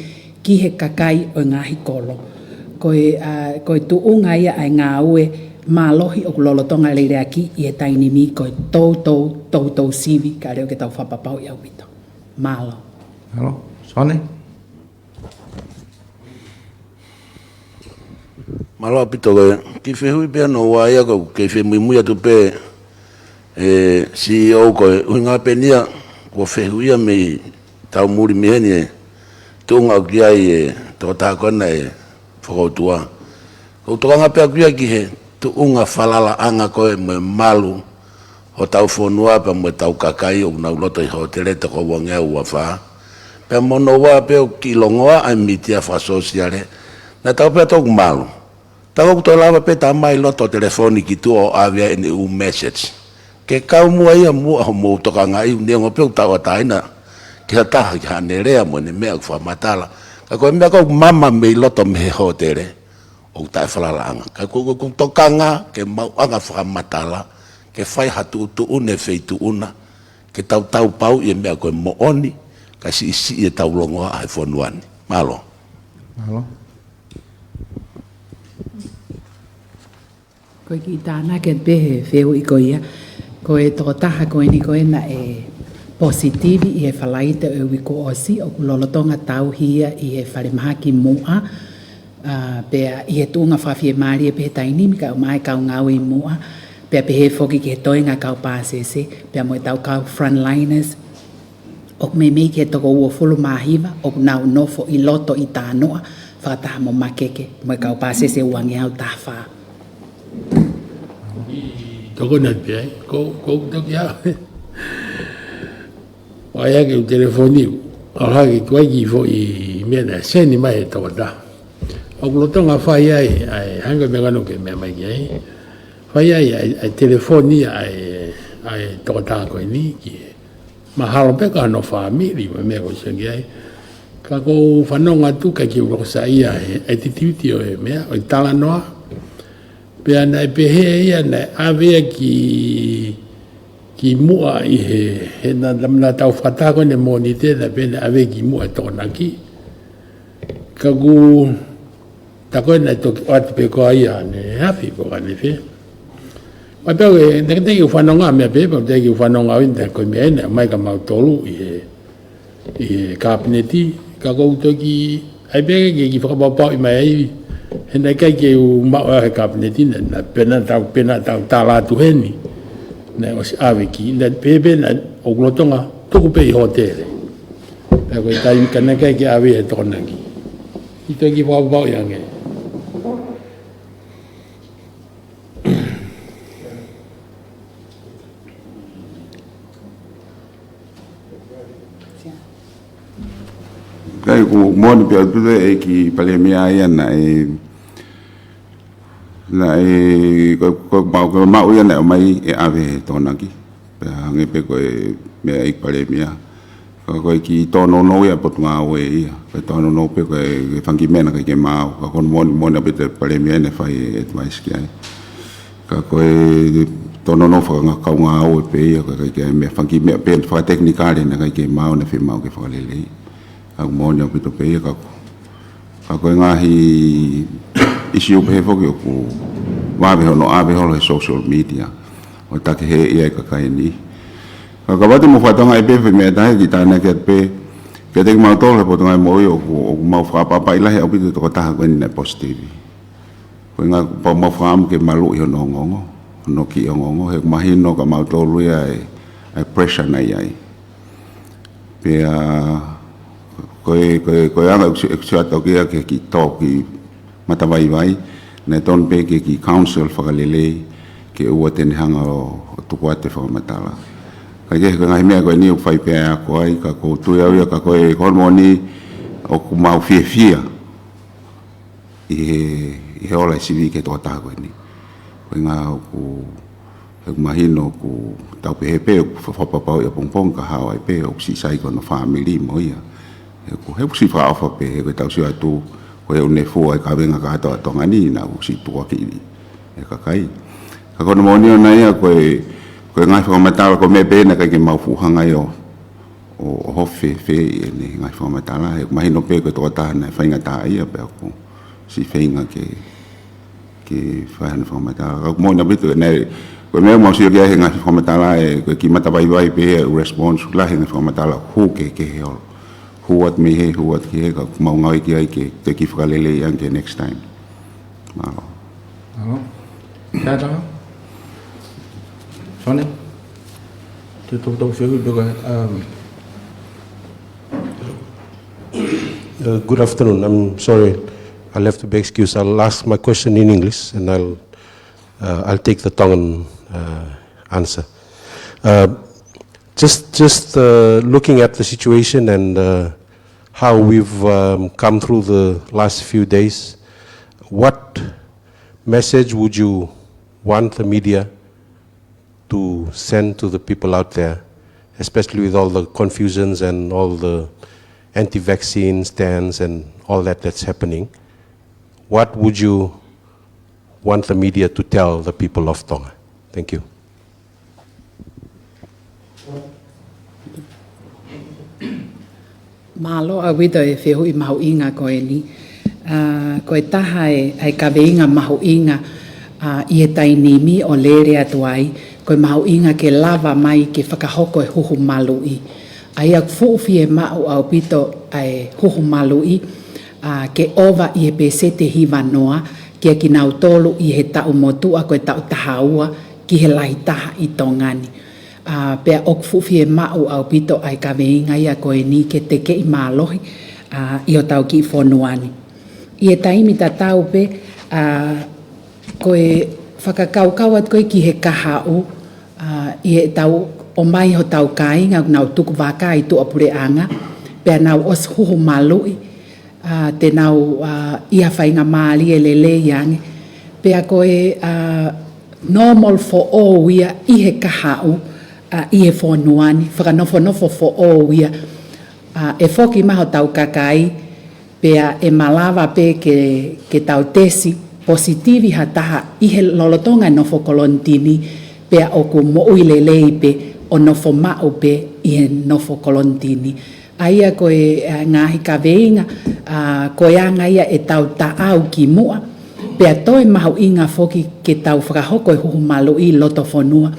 ki he kakai ʻo e ngaahi kolo. Ko e, ā, ko e tuʻunga ia ʻa e ngāue mālohi ʻoku lolotonga leleaki ʻi he taimi ni ko e toutou, toutou sivi, kae ʻoua ke tau fakapapauʻi ʻaupito. Mālō. Mālō. Sone? Mālō ʻaupito. Ko e kiʻi fehuʻi pē hono ua ia, ko e kiʻi femuimui atu pē, ē, C E O, ko e ʻuhinga pē eni ia kuo fehuʻia mei taumuli mei heni e tuʻunga ʻoku ʻi ai e tokotaha ko ena ʻi he fokoutua. Ko u tokanga pē au ia ki he tuʻunga falalaʻanga ko ē mo e malu hotau fonua pea mo ʻetau kakai ʻoku nau loto ʻi hōtele toko uangeau ua fā. Pea mo hono ua pē ʻoku kiʻi longoaʻa e mītia fakasōsiale. Naʻa tau pehē ʻoku malu. Tau ʻoku toe lava pē ta mai loto telefoni ki tuʻa ʻo ʻave ʻene ʻū message. Ke kau muʻa ia muʻa hoʻomou tokangaʻi, neongo pē ʻoku tauʻatāina ki ha taha ki haʻane lea mo ʻene meʻa ʻoku fakamatala. Ka ko e meʻa ʻoku mama mei loto mei he hōtele, ʻoku taʻefalalaʻanga. Ka ko, ko, ko u tokanga ke maʻuʻanga fakamatala, ke fai ha tuʻutuʻuni e feituʻu na, ke tau taupauʻi e meʻa ko e moʻoni, kae siʻisiʻi ʻetau longoaʻa he fonua ni. Mālō. Mālō. Ko e kiʻi tānaki pē he fehuʻi ko ia. Ko e tokotaha ko eni ko ē naʻe positivi ʻi he Falaite ʻo e uike kuo ʻosi, ʻoku lolotonga tauhi ia ʻi he falemahaki muʻa. Ā, pea ʻi he tuʻunga fakafiemālie pē he taimi ni, kae ʻumaʻā e kau ngāue ʻi muʻa, pea pehē foki ki he toenga kau pāsese, pea mo ʻetau kau frontliners, ʻoku meimei ki he toko uofulu mā hiva ʻoku nau nofo ʻi loto ʻi Tānoʻa, fakataha mo Makeke, mo e kau pāsese uangeau taha fā. Tokoni pē ai, ko, ko toki au. ʻO ʻai hake ʻeku telefoni, ʻalu hake ʻo ʻai ki he foʻi meʻa naʻe seni mai he tokotaha. ʻOku lolotonga fai ai, ʻa e, hangē ko e meʻa ko ena ʻoku ke meʻa mai ki ai. Fai ai, ʻa e, ʻa e telefoni, ʻa e, ʻa e tokotaha ko eni ki he, mahalo pē ko hono fāmili, mo e meʻa ko ē ʻoku sio ki ai. Ka ko u fanongo atu ʻikai ke u loko saiʻia he, ʻa e titiuti ʻo e meʻa, ʻo e talanoa. Pea naʻe pehē ia naʻe ʻave ia ki, ki muʻa ʻi he, he naʻa, naʻa, naʻa tau fakataha ko ē he Mōnite, naʻe pehē naʻe ʻave ki muʻa e Tokonaki. Ka ko u tā ko ē naʻe toki ʻoatu pē ko ia ʻene afi pe ko ʻene fē. Mai pē au ē, naʻe teʻeki ke u fanongo meʻa pē, pea teʻeki ke u fanongo au ʻi he ko e meʻa ʻena, mai kia mautolu ʻi he, ʻi he Kapineti, ka ko u toki, ʻai pē ke kiʻi fakapapauʻi mai ai, he naʻe ʻikai ke u maʻu au he Kapineti, naʻa, naʻa pehē naʻa tau, pehē naʻa tau tala atu heni, naʻe ʻosi ʻave ki, naʻe pehē pē naʻa ʻoku lolotonga tuku pē ʻi hōtele. Pea ko e taimi ka naʻe ʻikai ke ʻave he Tokonaki. ʻI toki fakapapauʻi ange. Kae ʻoku moʻoni pē ʻaupito ʻEiki Palēmia ia naʻe, naʻe, ko, ko, mau, ko mau ia naʻe ʻomai ʻe ʻave he Tokonaki. Pea hangē pē ko e meʻa ʻEiki Palēmia. Ka ko e kiʻi tōnounou ia Potungāue ia. Ko e tōnounou pē ko e, ko e fanga kiʻi meʻa naʻe ʻikai ke maau. Ka ko hono moʻoni, moʻoni ʻaupito Palēmia naʻe fai e advice ki ai. Ka ko e tōnounou fakakaungāue pē ia, ka ʻikai ke meʻa fanga kiʻi meʻa pē fakatekinikale naʻe ʻikai ke maau, naʻe fiemaʻu ke fakalelei. Ka ʻoku moʻoni ʻaupito pē ia ka ko, ka ko e ngaahi issue pehē foki ʻoku vave hono ʻave holo he social media. ʻO takehe ia e kakai ni. Ka ka vate mo fakatokangaʻi pē foʻi meʻa ʻe taha ke tānaki atu pē, kiate kimautolu he Potungāue Moʻui ʻoku, ʻoku mau fakaʻapaʻapaʻi lahi ʻaupito e tokotaha ko eni naʻe positive. Ko e ʻuhinga pau mau fakaʻamu ke maluʻi hono ongoongo, hono kiʻi ongoongo, he ʻoku mahino kia mautolu ia e, e pressure naʻe ʻi ai. Pea, ko e, ko e, ko e anga ʻeku sio, ʻeku sio atu ki he kiʻi tō, kiʻi matavaivai, naʻe tonu pē ke kiʻi counsel fakalelei, ke ʻoua te ne hanga ʻo, ʻo tuku atu e fakamatala. Kae kehe ko e ngaahi meʻa ko eni ʻoku fai pē ʻe he ako ai, ka ʻoku ou tui au ia ka ko e, ko hono moʻoni ʻoku mau fiefia ʻi he, ʻi he ola e sivi ki he tokotaha ko eni. Ko e ʻuhinga ʻoku, he ʻoku mahino ʻoku tau pehē pē, ʻoku fa-, fakapapauʻi ʻapongipongi ka hao ai pē, ʻoku siʻi sai ko hono fāmili mo ia. He ʻoku, he ʻoku siʻi fakaʻofa pē, he ko e tau sio atu, ko e ʻuhinga fua e kavenga kātoa Tonga ni, naʻa ʻoku siʻi tukuakiʻi e kakai. Ka ko hono moʻoni ʻona ia, ko e, ko e ngaahi fakamatala, ko e meʻa pē naʻe ʻikai ke mau fuʻu hanga ʻo, ʻo, ʻo hofefeʻi ʻene ngaahi fakamatala, he ʻoku mahino pē ko e tokotaha naʻe faingataʻaʻia pea ʻoku siʻi feinga ke, ke fai hano fakamatala. Ka ʻoku moʻoni ʻaupito, naʻe, ko e meʻa ʻoku mau sio ki ai he ngaahi fakamatala, ʻe, ko e kiʻi matavaivai pē ia e response, lahi e ngaahi fakamatala, hū kehekehe holo. Hū atu mei hē, hū atu ki hē, ka ʻoku mau ngāue ki ai ke, ke kiʻi fakalelei ange ki he next time. Mālō. Mālō. Tata? Sone? Te tau tau fiu, um, Uh, good afternoon. I'm sorry. I'll have to be excused. I'll ask my question in English, and I'll, uh, I'll take the Tongan, uh, answer. Uh, just, just, uh, looking at the situation and, uh, how we've, um, come through the last few days, what message would you want the media to send to the people out there, especially with all the confusions and all the anti-vaccine stance and all that that's happening? What would you want the media to tell the people of Tonga? Thank you. Mālō ʻaupito e fehuʻi mahuʻinga ko eni. ʻA, ko e taha e, ʻa e kaveinga mahuʻinga, ʻa, ʻi he taimi ni ʻo lele atu ai, ko e mahuʻinga ke lava mai ke fakahoko e huhu maluʻi. ʻA ia ʻoku fuʻu fiemaʻu ʻaupito ʻa e huhu maluʻi, ʻa, ke ʻova ʻi he pēseti hiva noa kia kinautolu ʻi he taʻu motuʻa ko e taʻu taha ua ki he lahi taha ʻi Tonga ni. ʻA, pea ʻoku fuʻu fiemaʻu ʻaupito ʻa e kaveinga ia ko eni ke tekeʻi mālohi, ʻa, ʻi hotau kiʻi fonua ni. ʻI he taimi tatau pē, ʻa, ko e fakakaukau atu ko ē ki he kahaʻu, ʻa, ʻi heʻetau ʻomai hotau kāinga ʻoku nau tuku vaka ʻi tuʻapuleʻanga, pea nau ʻosi huhu maluʻi, ʻa, te nau, ʻa, ʻi ha faingamālie lelei ange. Pea ko e, ʻa, normal foʻou ia ʻi he kahaʻu, ʻa, ʻi he fonua ni, fakanofonofo foʻou ia, ʻa, ʻe foki mai hotau kakai, pea ʻe malava pē ke, ke tau tesi positivi ha taha ʻi he lolotonga e nofo kolonitini, pea ʻoku moʻui lelei pē ʻo nofo maʻu pē ʻi he nofo kolonitini. ʻA ia ko e, ʻa, ngaahi kaveinga, ʻa, ko e anga ia ʻetau taʻau ki muʻa, pea toe mahuʻinga foki ke tau fakahoko e huhu maluʻi loto fonua.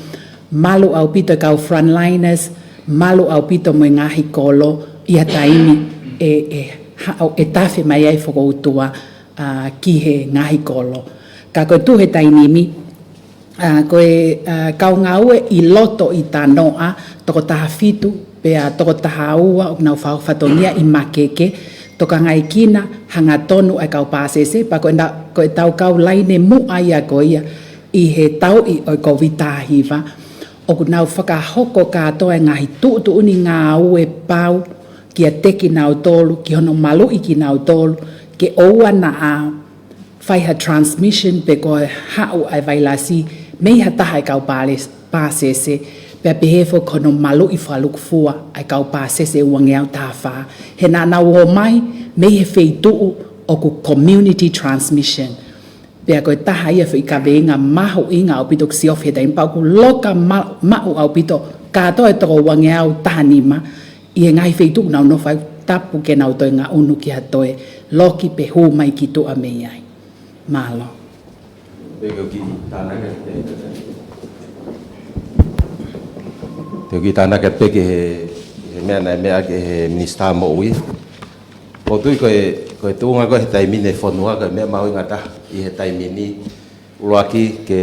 Malu ʻaupito e kau frontliners, malu ʻaupito mo e ngaahi kolo, ʻi ha taimi ʻe, ʻe haʻu ʻe tafe mai ai fokoutua, ʻa, ki he ngaahi kolo. Ka ko e tuʻu he taimi ni, ʻa, ko e, ʻa, kau ngāue ʻi loto ʻi Tanoa, toko taha fitu, pea toko taha ua ʻoku nau fau fatongia ʻi Makeke, tokangaekina hangatonu ʻa e kau pāsese, pea ko e na-, ko ʻetau kau laine muʻa ia ko ia ʻi he tauʻi ʻo e Kōviti taha hiva, ʻoku nau fakahoko kātoa e ngaahi tuʻutuʻuni ngāue pau kiate kinautolu, ki hono maluʻi kinautolu, ke ʻoua naʻa fai ha transmission pe ko e haʻu ʻa e vailasi mei ha taha ʻa e kau pāles-, pāsese, pea pehē foki ko hono maluʻi fakalukufua ʻa e kau pāsese ʻe uangeau taha fā. He naʻa nau ō mai mei he feituʻu ʻoku community transmission. Pea ko e taha ia foʻi kaveinga mahuʻinga ʻaupito ʻoku siofi he taimi pau ʻoku loka ma-, maʻu ʻaupito kātoa e toko uangeau taha nima ʻi he ngaahi feituʻu ʻoku nau nofo ai, tapu ke nau toe ngaʻunu ki ha toe loki pe hū mai ki tuʻa mei ai. Mālō. Pea ko e kiʻi tānaki, pea ko e kiʻi tānaki pē ki he, he meʻa naʻe meʻa ki he Minisitā Moʻui. ʻOku ou tui ko e, ko e tuʻunga ko ē he taimi ni e fonua ko e meʻa mahuʻinga taha ʻi he taimi ni, ʻuluaki ke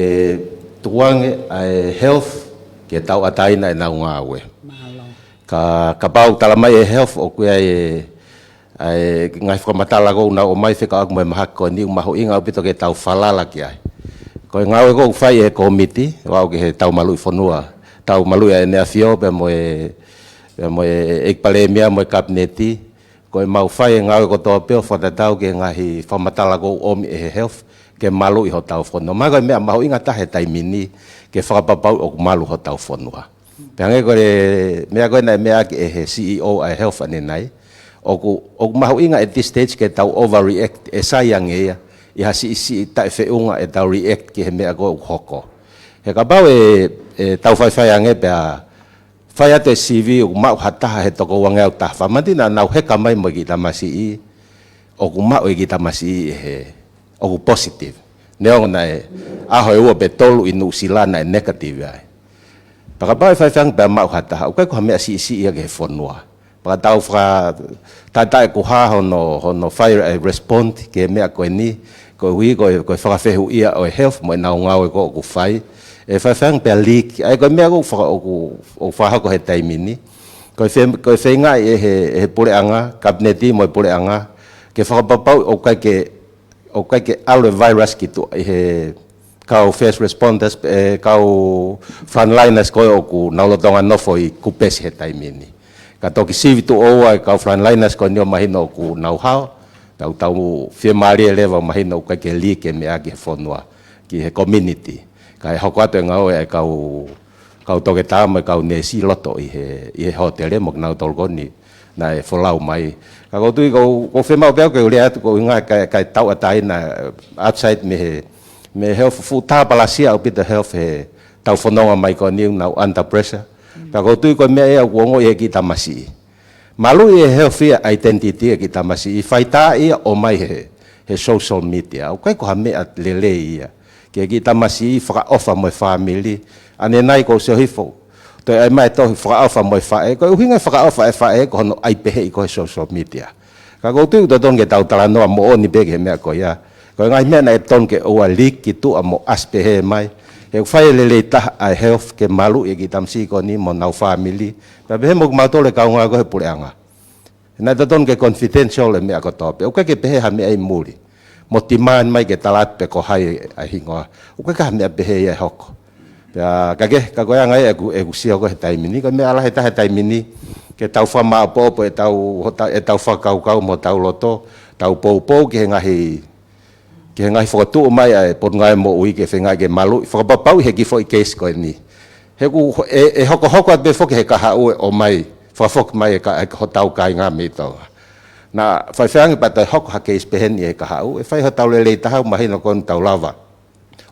tukuange ʻa e health ke tauʻatāina ʻenau ngāue. Mālō. Ka, kapau tala mai e health ʻoku ʻi ai e, ʻa e ngaahi fakamatala ʻoku nau ō mai fekauʻaki mo e mahaki ko eni, ʻoku mahuʻinga ʻaupito ke tau falala ki ai. Ko e ngāue ʻoku fai ʻe he kōmiti, ʻo aʻu ki he tau maluʻi fonua, tau maluʻi ʻa ʻEne ʻAfio pea mo e, pea mo e ʻEiki Palēmia mo e Kapineti, ko e mau fai e ngāue kotoa pē ʻo fakatatau ki he ngaahi fakamatala ʻoku ʻomi ʻe he health ke maluʻi hotau fonua. Mahalo ko e meʻa mahuʻinga taha he taimi ni ke fakapapauʻi ʻoku malu hotau fonua. Pea hangē ko e meʻa ko ē naʻe meʻa ʻaki ʻe he C E O ʻa e health ʻanenai, ʻoku, ʻoku mahuʻinga at this stage ke tau overreact, ʻe sai ange ia ʻi ha siʻisiʻi taʻefeʻunga ʻetau react ki he meʻa ko ē ʻoku hoko. He kapau ʻe, ʻe tau faifai ange pea fai atu e sivi ʻoku maʻu ha taha he toko uangeau taha fā, manatuʻi naʻa nau heka mai mo e kiʻi tamasiʻi, ʻoku maʻu e kiʻi tamasiʻi ʻe he, ʻoku positive. Neongo naʻe ʻaho ʻe ua pe tolu ʻi Nuʻusila naʻe negative ai. Pea kapau ʻe faifai ange pea maʻu ha taha, ʻoku ʻikai ko ha meʻa siʻisiʻi ia ki he fonua. Pea tau fakataʻetaʻe ko e hā hono, hono fai e respond ki he meʻa ko eni, koeʻuhi ko e, ko e fakafehuʻia ʻo e health mo ʻenau ngāue ko ē ʻoku fai. ʻE faifai ange pea leak, ʻa ia ko e meʻa ʻoku faka-, ʻoku, ʻoku fakahoko he taimi ni. Ko e fe-, ko e feingaʻi ʻe he, ʻe he puleʻanga, Kapineti mo e puleʻanga, ke fakapapauʻi ʻoku ʻikai ke, ʻoku ʻikai ke ʻalu e virus ki tuʻa ʻi he kau first responders, ʻe, kau frontliners ko ē ʻoku nau lolotonga nofo ʻi Kupesi he taimi ni. Ka toki sivi tuʻo ua e kau frontliners ko eni ʻo mahino ʻoku nau hao, tau, tau fiemālie leva ʻo mahino ʻoku ʻikai ke leak e meʻa ki he fonua, ki he community. Kae hoko atu e ngāue ʻa e kau, kau toketā mo e kau neesi ʻi loto ʻi he, ʻi he hōtele mo kinautolu ko eni naʻe folau mai. Ka ʻoku ou tui ʻoku, ʻoku fiemaʻu pē au ke u lea atu ko e ʻuhinga kae, kae tauʻatāina upside mei he, mei he health, fuʻu tāpalasia ʻaupito health he tau fononga mai ko eni ʻoku nau under pressure. Pea ʻoku ou tui ko e meʻa ia ʻoku ongoʻi ʻe he kiʻi tamasiʻi. Maluʻi ʻe he health ia identity e kiʻi tamasiʻi, fai tā ia ʻomai he, he social media. ʻOku ʻikai ko ha meʻa lelei ia ki he kiʻi tamasiʻi fakaʻofa mo e fāmili. ʻAnenai ʻoku ou sio hifo, toe ʻai mai e tohi fakaʻofa mo e faʻē. Ko e ʻuhinga e fakaʻofa e faʻē ko hono ʻai pehē ʻi he social media. Ka ʻoku ou tui ʻoku totonu ke tau talanoa moʻoni pē ki he meʻa ko ia. Ko e ngaahi meʻa naʻe totonu ke ʻoua leak ki tuʻa mo ʻasi pehē mai. He ʻoku fai e lelei taha ʻa e health ke maluʻi e kiʻi tamasiʻi ko eni mo honau fāmili. Pea pehē mo kimautolu e kaungā ko ē he puleʻanga. Naʻe totonu ke confidential e meʻa kotoa pē. ʻOku ʻikai ke pehē ha meʻa ʻi muli mo demand mai ke tala atu pe ko hai ʻa e hingoa. ʻOku ʻikai ha meʻa pehē ia ʻe hoko. Pea ka ke, ka ko e anga ia ʻeku, ʻeku sio ko ē he taimi ni, ko e meʻa lahi taha he taimi ni, ke tau fakamāʻopoʻopo ʻetau, hota-, ʻetau fakakaukau mo hotau loto, tau poupou ki he ngaahi, ki he ngaahi fokotuʻu mai ʻa e Potungāue Moʻui ke feinga ke maluʻi, fakapapauʻi he kiʻi foʻi case ko eni. He ʻoku, ʻe, ʻe hokohoko atu pē foki he kahaʻu ʻe ʻomai, fakafoki mai e ka, e hotau kāinga mei Tonga. Naʻa faifai ange pea toe hoko ha case pehē ni he kahaʻu, ʻe fai hotau lelei taha ʻo mahino ko eni tau lava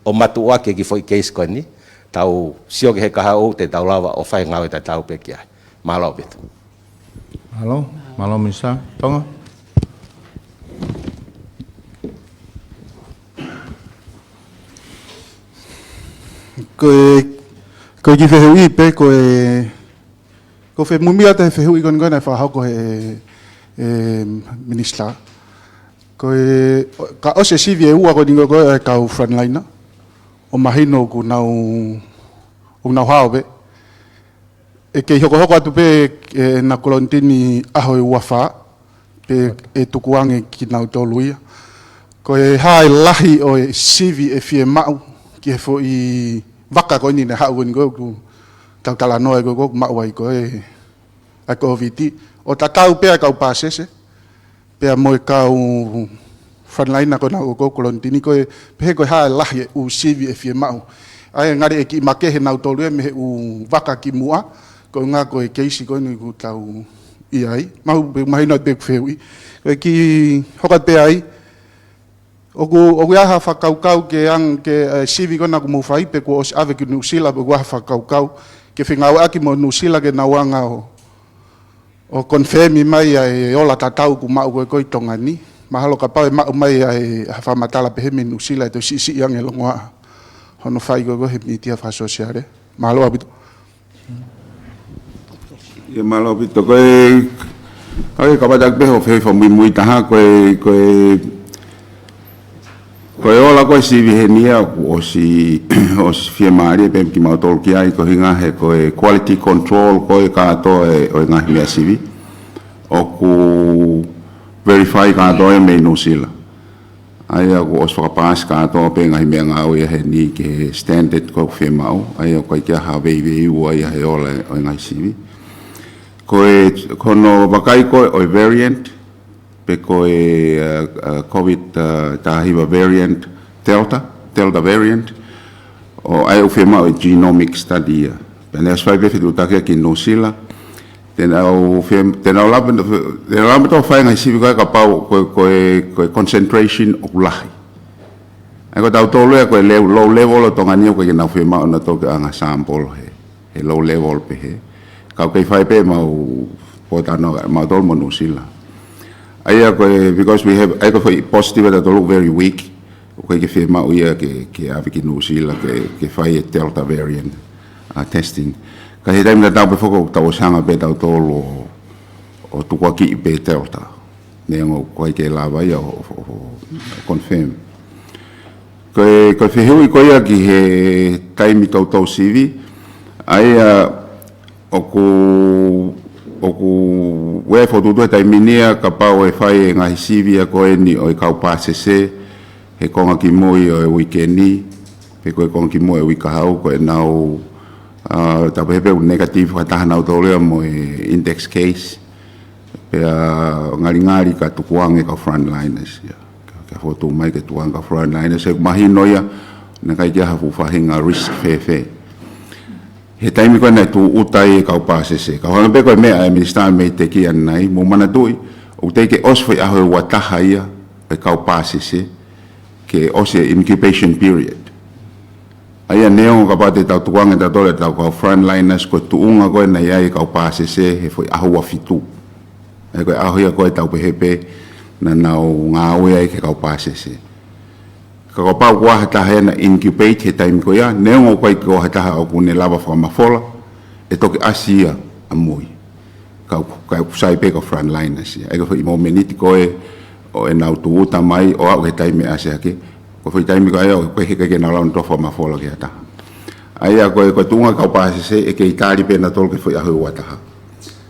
ʻo matuʻuaki e kiʻi foʻi case ko eni, tau sio ki he kahaʻu te tau lava ʻo fai ngāue tatau pē ki ai. Mālō ʻaupito. Mālō, mālō Minisitā. Tonga. Ko e, ko e kiʻi fehuʻi pē, ko e, ʻoku ou fie muimui atu he fehuʻi ko eni ko ē naʻe fakahoko he, he Minisitā. Ko e, ka ʻosi e sivi ʻe ua ko eni ko ē ʻa e kau frontliner, ʻo mahino ʻoku nau, ʻoku nau hao pē. ʻE kei hokohoko atu pē ʻena kolonitini ʻaho ʻe ua fā, pea ʻe tukuange kinautolu ia. Ko e hā e lahi ʻo e sivi ʻe fiemaʻu ki he foʻi vaka ko eni naʻe haʻu ko eni ko ē ʻoku tau talanoa ai ko ē ʻoku maʻu ai ko ē ʻa e Kōviti. ʻo tatau pē ʻa e kau pāsese, pea mo e kau frontliner ko ena ʻoku kolonisitini, ko e pehē ko e hā e lahi e ʻū sivi ʻe fiemaʻu. ʻA ia ngali ʻe kiʻi makehe nautolu ia mei he ʻū vaka kimuʻa, ko e ʻuhinga ko e keisi ko eni ʻoku tau ʻi ai. Mahu, mahino pē ʻeku fehuʻi. Ko e kiʻi hoko atu pē ai, ʻoku, ʻoku ʻi ai ha fakakaukau ke ʻang-, ke, eh, sivi ko ena ʻoku mou fai pe kuo ʻosi ʻave ki Nuʻusila pe ʻoku ʻi ai ha fakakaukau ke fengāueʻaki mo Nuʻusila ke nau ʻanga ʻo, ʻo confirm mai ʻa e ola tatau ʻoku maʻu ko ē ko ē ʻi Tonga ni. Mahalo kapau ʻe maʻu mai ʻa e, ha fakamatala pehē mei Nuʻusila ʻe toe siʻisiʻi ange e longoaʻa hono fai ko ē ko ē he mītia fakasōsiale. Mālō ʻaupito. Ia mālō ʻaupito. Ko e, ʻa ia ka ʻoatu pē hoʻo fehuʻi fakamuimui taha, ko e, ko e, ko e ola ko ē sivi heni ia, kuo ʻosi, ʻosi fiemālie pē kimautolu ki ai, ko e ʻuhinga he ko e quality control ko ē kātoa e, ʻo e ngaahi meʻa sivi. ʻOku verify kātoa ia mei Nuʻusila. ʻA ia kuo ʻosi fakapaasi kātoa pē ngaahi meʻangāue ia heni ki he standard ko ē ʻoku fiemaʻu. ʻA ia ʻoku ʻikai ke ʻi ai ha veiveiua ia he ola ʻo e ngaahi sivi. Ko e, ko hono vakai ko ē ʻo e variant, pe ko e, uh, uh, COVID, uh, taha hiva variant, Delta, Delta variant, ʻo ʻai ʻoku fiemaʻu e genomic study ia. Pea naʻe ʻosi fai pē fetuʻutaki ia ki Nuʻusila. Te nau fie-, te nau lava, te nau lava ʻo fai ngaahi sivi ko ē kapau ko e, ko e, ko e concentration ʻoku lahi. ʻA ia ko tautolu ia ko e level, low level ʻo Tonga ni ʻoku ʻikai ke nau fiemaʻu nautolu ke ʻanga sample he, he low level pehē. Ka ʻoku kei fai pē mau pōtalanoa, mautolu mo Nuʻusila. ʻA ia ko e, because we have, ʻa ia ko e foʻi positive ʻa tautolu very weak. ʻOku ʻikai ke fiemaʻu ia ke, ke ʻave ki Nuʻusila ke, ke fai e Delta variant, uh, testing. Ka he taimi tatau pē foki ʻoku tau ʻosi hanga pē tautolu ʻo, ʻo tukuakiʻi pē Delta. Neongo ʻoku ʻikai ke lava ia ʻo, ʻo, ʻo confirm. Ko e, ko e fehuʻi ko ia ki he taimi toutou sivi, ʻa ia ʻoku, ʻoku ʻi ai e fokotuʻutuʻu he taimi ni ia kapau ʻe fai e ngaahi sivi ia ko eni ʻo e kau pāsese, he konga kimui ʻo e uike ni, pe ko e konga kimui ʻo e uike kahaʻu, ko ʻenau, uh, tau pehē pē ʻoku negative fakataha nautolu ia mo e index case. Pea ngalingali ka tukuange kau frontliners ia. Ka, ka fotu mai ke tukuange kau frontliners. He mahino ia, naʻe ʻikai ke ʻi ai ha fuʻu faʻahinga risk fēfē. He taimi ko ē naʻe tūʻuta ai e kau pāsese. Ka hanga pē ko e meʻa ʻa e Minisitā mei he tekia nai, mou manatuʻi, ʻoku teʻeki ke ʻosi foʻi ʻaho ʻe ua taha ia, e kau pāsese, ke ʻosi e incubation period. ʻA ia neongo kapau te tau tukuange tautolu e tau kau frontliners ko e tuʻunga ko ē naʻe ʻi ai e kau pāsese he foʻi ʻaho ua fitu. ʻA ia ko e ʻaho ia ko ē tau pehē pē naʻa nau ngāue ai ki he kau pāsese. Ka kapau ko ha taha ia naʻe incubate he taimi ko ia, neongo ʻoku ʻikai ko ha taha ʻoku ne lava fakamafola, ʻe toki ʻasi ia ʻamui. Ka, ka ʻoku sai pē kau frontliners ia. ʻA ia ko e foʻi momeniti ko ē ʻo ʻenau tūʻuta mai ʻo aʻu ki he taimi ʻe ʻasi hake. Ko e foʻi taimi ko ia ʻoku ʻikai ke nau lava nautolu ʻo fakamafola ki ha taha. ʻA ia ko e, ko e tuʻunga kau pāsese ʻe kei tali pē nautolu ki he foʻi ʻaho ʻe ua taha.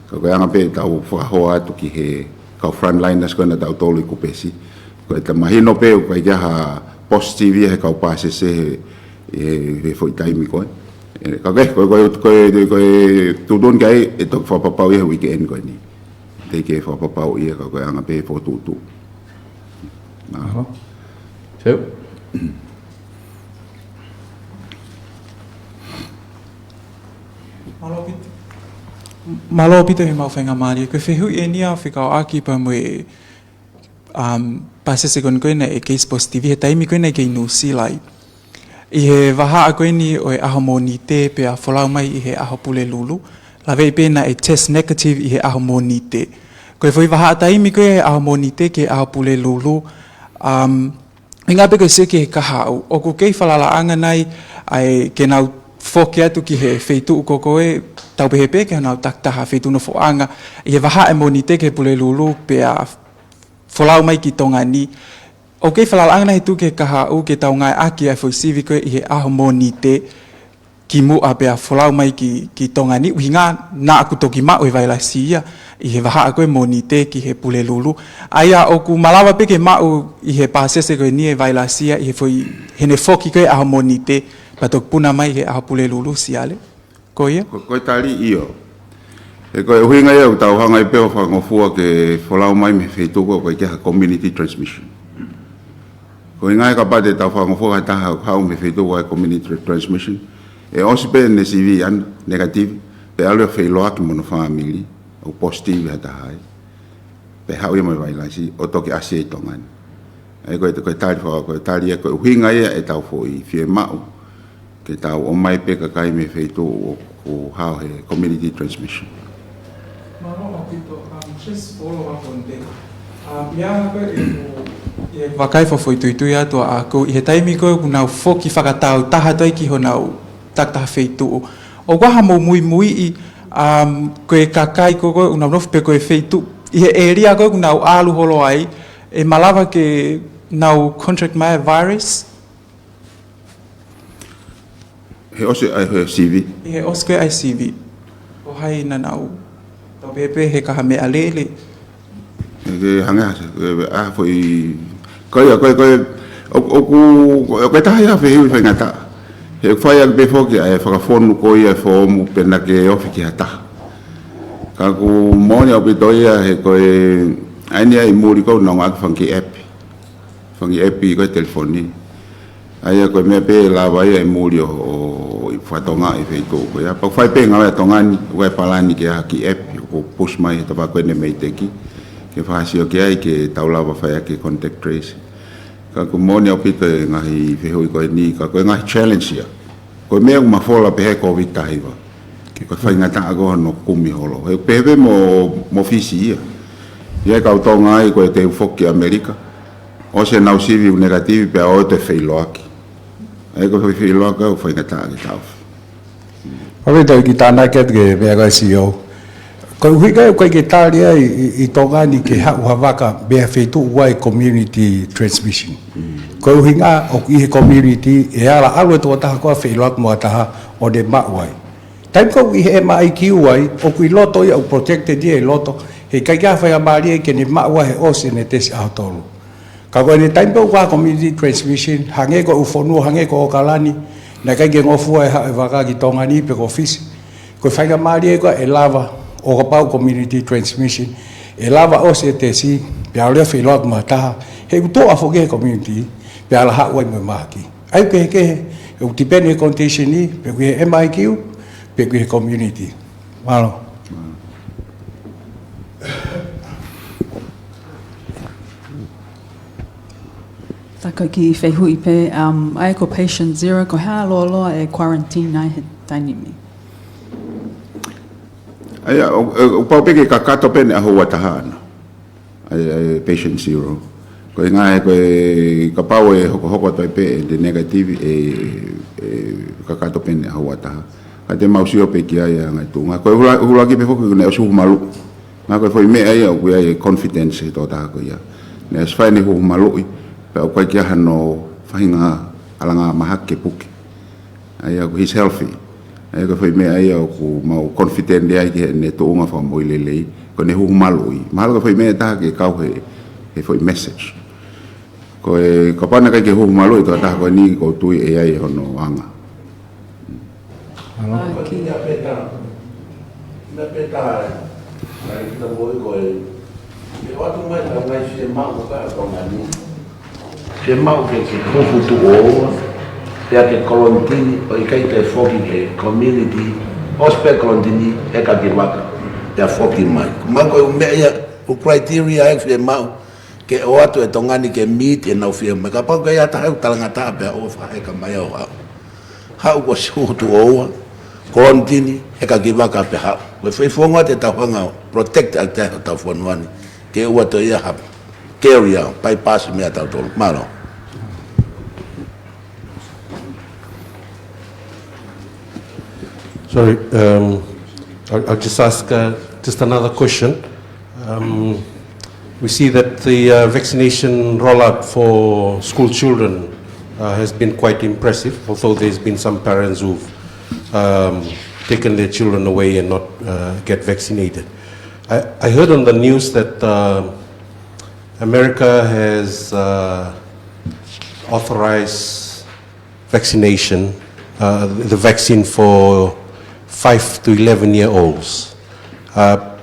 Ka ko e anga pē ʻetau fakahoa atu ki he kau frontliners ko ē naʻa tautolu ʻi Kupesi. Ko e ta mahino pē ʻoku ʻikai ke ʻi ai ha positive ia he kau pāsese he, he, he foʻi taimi ko ē. ʻE, ka ko e, ko e, ko e, ko e, ko e tuʻutuʻuni ki ai ʻe toki fakapapauʻi ia he weekend ko eni. Teʻeki ke fakapapauʻi ia ka ko e anga pē fokotuʻutuʻu. Mālō. Mālō ʻaupito. Mālō ʻaupito he maʻu faingamālie. Ko e fehuʻi eni ia fekauʻaki pea mo e, um, pāsese ko eni ko ē naʻe case positive he taimi ko ē naʻe kei Nuʻusila ai. ʻI he vahaʻa ko eni ʻo e ʻaho Mōnite pea folau mai ʻi he ʻaho Pulelulu. Laveʻi pē naʻe test negative ʻi he ʻaho Mōnite. Ko e foʻi vahaʻa taimi ko ē he ʻaho Mōnite ki he ʻaho Pulelulu, um, ʻuhinga pē ko e sio ki he kahaʻu, ʻoku kei falalaʻanga nai ʻa e ke nau foki atu ki he feituʻu ko ē, tau pehē pē ke nau takitaha feituʻu nofoʻanga, ʻi he vahaʻa Mōnite ki he Pulelulu pea folau mai ki Tonga ni. ʻOku kei falalaʻanga nai he tuʻu ki he kahaʻu ke tau ngāueʻaki ʻa e foʻi sivi ko ē ʻi he ʻaho Mōnite kimuʻa pea folau mai ki, ki Tonga ni, ʻuhinga naʻa ku toki maʻu e vailasi ia ʻi he vahaʻa ko ē Mōnite ki he Pulelulu. ʻA ia ʻoku malava pē ke maʻu ʻi he pāsese ko eni e vailasi ia ʻi he foʻi, heʻene foki ko ē ʻaho Mōnite, pea toki puna mai he ʻaho Pulelulu, Siale. Ko ia? Ko, ko e tali ʻio. He ko e ʻuhinga ia ʻoku tau hanga ai pē ʻo fakangofua ke folau mai mei he feituʻu ko ē ʻoku ʻikai ke ʻi ai ha community transmission. Ko e ʻuhinga ia kapau te tau fakangofua ha taha ʻoku haʻu mei he feituʻu ko ē ʻoku ʻi ai e community transmission, ʻe ʻosi pē ʻene sivi ʻana, negative, pea ʻalu ia ʻo feʻiloaki mo hono fāmili, ʻoku positive ha taha ai. Pea haʻu ia mo e vailasi, ʻo toki ʻasi ia ʻi Tonga ni. ʻA ia ko e, ko e tali faka-, ko e tali ia, ko e ʻuhinga ia ʻetau foʻi fiemaʻu ke tau ʻomai pē kakai mei he feituʻu ʻoku hao he community transmission. Mālō ʻaupito, um, just follow up on that. Um, ia ko e, ʻi he vakai fakafoʻituitui atu ʻaʻaku, ʻi he taimi ko ē ʻoku nau foki fakatāutaha atu ai ki honau takitaha feituʻu, ʻoku ʻi ai haʻamou muimuiʻi, um, ko e kakai ko ē ʻoku nau nofo pe ko e feituʻu ʻi he ʻēlia ko ē ʻoku nau ʻalu holo ai, ʻe malava ke nau contract mai e virus? He ʻosi ʻa e, he sivi. ʻI he ʻosi ko ē ʻa e sivi, ʻo hai naʻa nau tau pehē pē he kaha meʻalele? Ke hangē ha, ʻa, foʻi, ko ia, ko ia, ko ia, ʻo, ʻoku, ʻoku ʻi ai e taha ia fehuʻi faingataʻa. He ʻoku fai ʻaki pē foki ʻa e fakafonu ko ia e foomu pe naʻa ke ofi ki ha taha. Ka ʻoku moʻoni ʻaupito ia he ko e, ʻa eni ʻi muli ko ē ʻoku nau ngāueʻaki e fanga kiʻi ʻepi. Fanga kiʻi ʻepi ko ē telefoni. ʻA ia ko e meʻa pē ʻe lava ia ʻi muli ʻo, ʻo, ʻo fakatonga ʻi he feituʻu ko ia. Pea ʻoku fai pē ngāue ʻa Tonga ni, ʻoku ʻi ai e palani ke ʻi ai ha kiʻi ʻepi, ʻoku push mai he tafaʻaki ko eni mei he teki. Ke fakasio ki ai ke tau lava fai ʻaki e contact trace. Ka ʻoku moʻoni ʻaupito e ngaahi fehuʻi ko eni, ka ko e ngaahi challenge ia. Ko e meʻa ʻoku mafola pē he Covid taha hiva. Ko e faingataʻa ko ē hono kumi holo. He pehē pē mo, mo Fisi ia. ʻI ai e kau Tonga ia ko ē te u foki ki ʻAmelika. ʻOsi ʻenau sivi ʻoku negative pea ʻoua toe feʻiloaki. ʻA ia ko e feʻiloaki ʻoku faingataʻa ke taʻofi. ʻOku ou tau ki tānaki atu ki he meʻa ko ē ʻa e C E O. Ko e ʻuhinga ia ʻoku ʻikai ke tali ai ʻi, ʻi, ʻi Tonga ni ke haʻu ha vaka mei ha feituʻu ʻoku ʻi ai e community transmission. Ko e ʻuhinga ʻoku ʻi he community ʻe ala ʻalu e tokotaha ko ē ʻo feʻiloaki mo ha taha ʻo ne maʻu ai. Taimi ko ē ʻoku ʻi he M I Q ai, ʻoku ʻi loto ia, ʻoku protected ia ʻi loto, he ʻikai ke ʻi ai ha faingamālie ke ne maʻu ai he ʻosi ʻene tesi ʻaho tolu. Ka ko ʻene taimi pē ʻoku ʻi ai e community transmission, hangē ko e ʻū fonua, hangē ko ʻOkalani, naʻe ʻikai ke ngofua e haʻu e vaka ki Tonga ni pe ko Fisi. Ko e faingamālie ko ē ʻe lava, ʻo kapau community transmission, ʻe lava ʻosi e tesi, pea ʻalu ia ʻo feʻiloaki mo ha taha, he ʻoku tuʻa foki he community, pea ala haʻu ai mo e mahaki. ʻA ia ʻoku kehekehe, ʻoku depend he condition ni, pe ʻoku ʻi he M I Q, pe ʻoku ʻi he community. Mālō. Tā ko e kiʻi fehuʻi pē, um, ʻa ia ko patient zero, ko e hā e lōloa e quarantine ai he taimi ni? ʻA ia, ʻo, ʻo, ʻoku pau pē ke kakato pē ʻene ʻaho ua taha ʻana. ʻA ia, ʻa ia, patient zero. Ko e ʻuhinga he ko e kapau ʻe hokohoko atu ai pē ʻene negative ʻe, ʻe kakato pē ʻene ʻaho ua taha. Ka te mau sio pē ki ai ʻa e ngaahi tuʻunga. Ko e hula-, huluaki pē foki naʻe ʻosi huhu maluʻi. Naʻa ko e foʻi meʻa ia ʻoku ʻi ai e confidence he tokotaha ko ia. Naʻe ʻosi fai ʻene huhu maluʻi, pea ʻoku ʻikai ke ʻi ai hano faʻahinga ʻalanga mahaki ke puke. ʻA ia ʻoku he's healthy. ʻA ia ko e foʻi meʻa ia ʻoku mau confident ai ki heʻene tuʻunga fakamoʻui lelei. Ko ʻene huhu maluʻi. Mahalo ko e foʻi meʻa ʻe taha ke kau he, he foʻi message. Ko e kapau naʻe ʻikai ke huhu maluʻi e tokotaha ko eni ʻoku ou tui ʻe ʻi ai hono anga. Mālō. Ko e meʻa pē taha, meʻa pē taha, ʻa ia kita mo e ko e, ʻe ʻoatu mai ʻetau ngaahi fiemaʻu ko ē ʻa Tonga ni. Fiemaʻu ke, ke huhu tuʻo ua, pea ke kolonitini, ʻo ʻikai toe foki ki he community, ʻosi pē kolonitini, heka ki vaka, pea foki mai. Ko e meʻa ia, ʻū criteria ʻe fiemaʻu, ke ʻoatu ʻe Tonga ni ke meet ʻenau fiemaʻu. Kapau ʻoku ʻi ai ha taha ʻoku talangataʻa pea ʻoua fakaheka mai ʻo haʻu. Haʻu kuo ʻosi huhu tuʻo ua, kolonitini, heka ki vaka pea haʻu. Ko e foʻi founga te tau hanga ʻo protect ʻaki ai hotau fonua ni. Ke ʻoua toe ʻi ai ha carrier, bypass meʻa tautolu. Mālō. Sorry, um, I'll, I'll just ask, uh, just another question. Um, we see that the, uh, vaccination rollout for school children, uh, has been quite impressive, although there's been some parents who've, um, taken their children away and not, uh, get vaccinated. I, I heard on the news that, uh, America has, uh, authorized vaccination, uh, the vaccine for five to eleven year olds. Uh,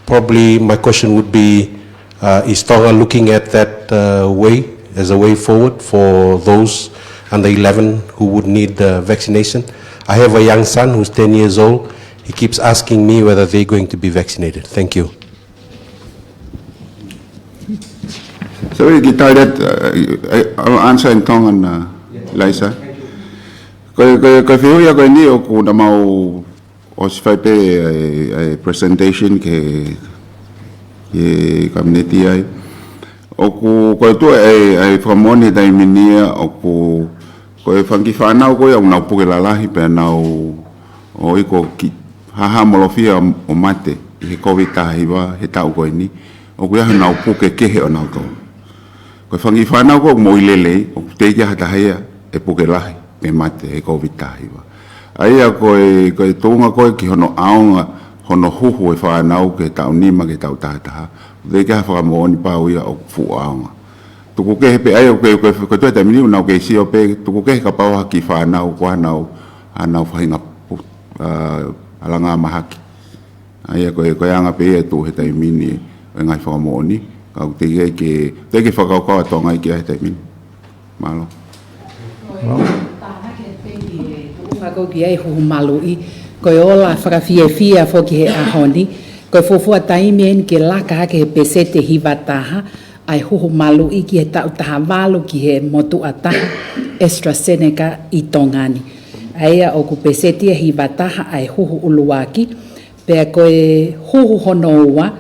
probably my question would be, uh, is Tonga looking at that, uh, way as a way forward for those under eleven who would need, uh, vaccination? I have a young son who's ten years old. He keeps asking me whether they're going to be vaccinated. Thank you. So we can tell that, uh, I, I'll answer in Tongan, uh, Laisa. Ko e, ko e, ko e fehuʻi ia ko eni ʻoku na mau ʻosi fai pē ʻa e, ʻa e presentation ki he, ki he Kapineti ai. ʻOku, ko e tuʻu ʻa e, ʻa e fakamoʻoni he taimi ni ia ʻoku, ko e fanga kiʻi fānau ko ia ʻoku nau puke lalahi pea nau ō ʻo kiʻi hāhāmolofia ʻo mate ʻi he COVID taha hiva he taʻu ko eni, ʻoku ʻi ai honau puke kehe ʻonautolu. Ko e fanga kiʻi fānau ko ia ʻoku moʻui lelei, ʻoku teʻeki ai ha taha ia ʻe puke lahi pe mate he COVID taha hiva. ʻA ia ko e, ko e tuʻunga ko ē ki hono ʻaonga hono huhu e fānau ki he taʻu nima ki he taʻu taha taha, ʻoku teʻeki ai ha fakamoʻoni pau ia ʻoku fuʻu ʻaonga. Tuku kehe pē ʻa ia, ko e, ko e, ko e tuʻu he taimi ni ʻoku nau kei sio pē, tuku kehe kapau ha kiʻi fānau ko hanau, hanau faʻahinga pu-, ʻa, ʻalunga mahaki. ʻA ia ko e, ko e anga pē ia e tuʻu he taimi ni ʻo e ngaahi fakamoʻoni, ka ʻoku teʻeki ke, teʻeki fakakaukau ʻa Tonga ia ki ai he taimi ni. Mālō. Ko e tānaki atu pē ki he tuʻunga ko ē ki he huhu maluʻi, ko e ola fakafiefia foki he ʻaho ni, ko e fuofua taimi eni ke laka hake he peseti ʻe hiva taha ʻa e huhu maluʻi ki he taʻu taha valu ki he motuʻa taha AstraZeneca ʻi Tonga ni. ʻA ia ʻoku peseti ia ʻe hiva taha ʻa e huhu ʻuluaki, pea ko e huhu hono ua,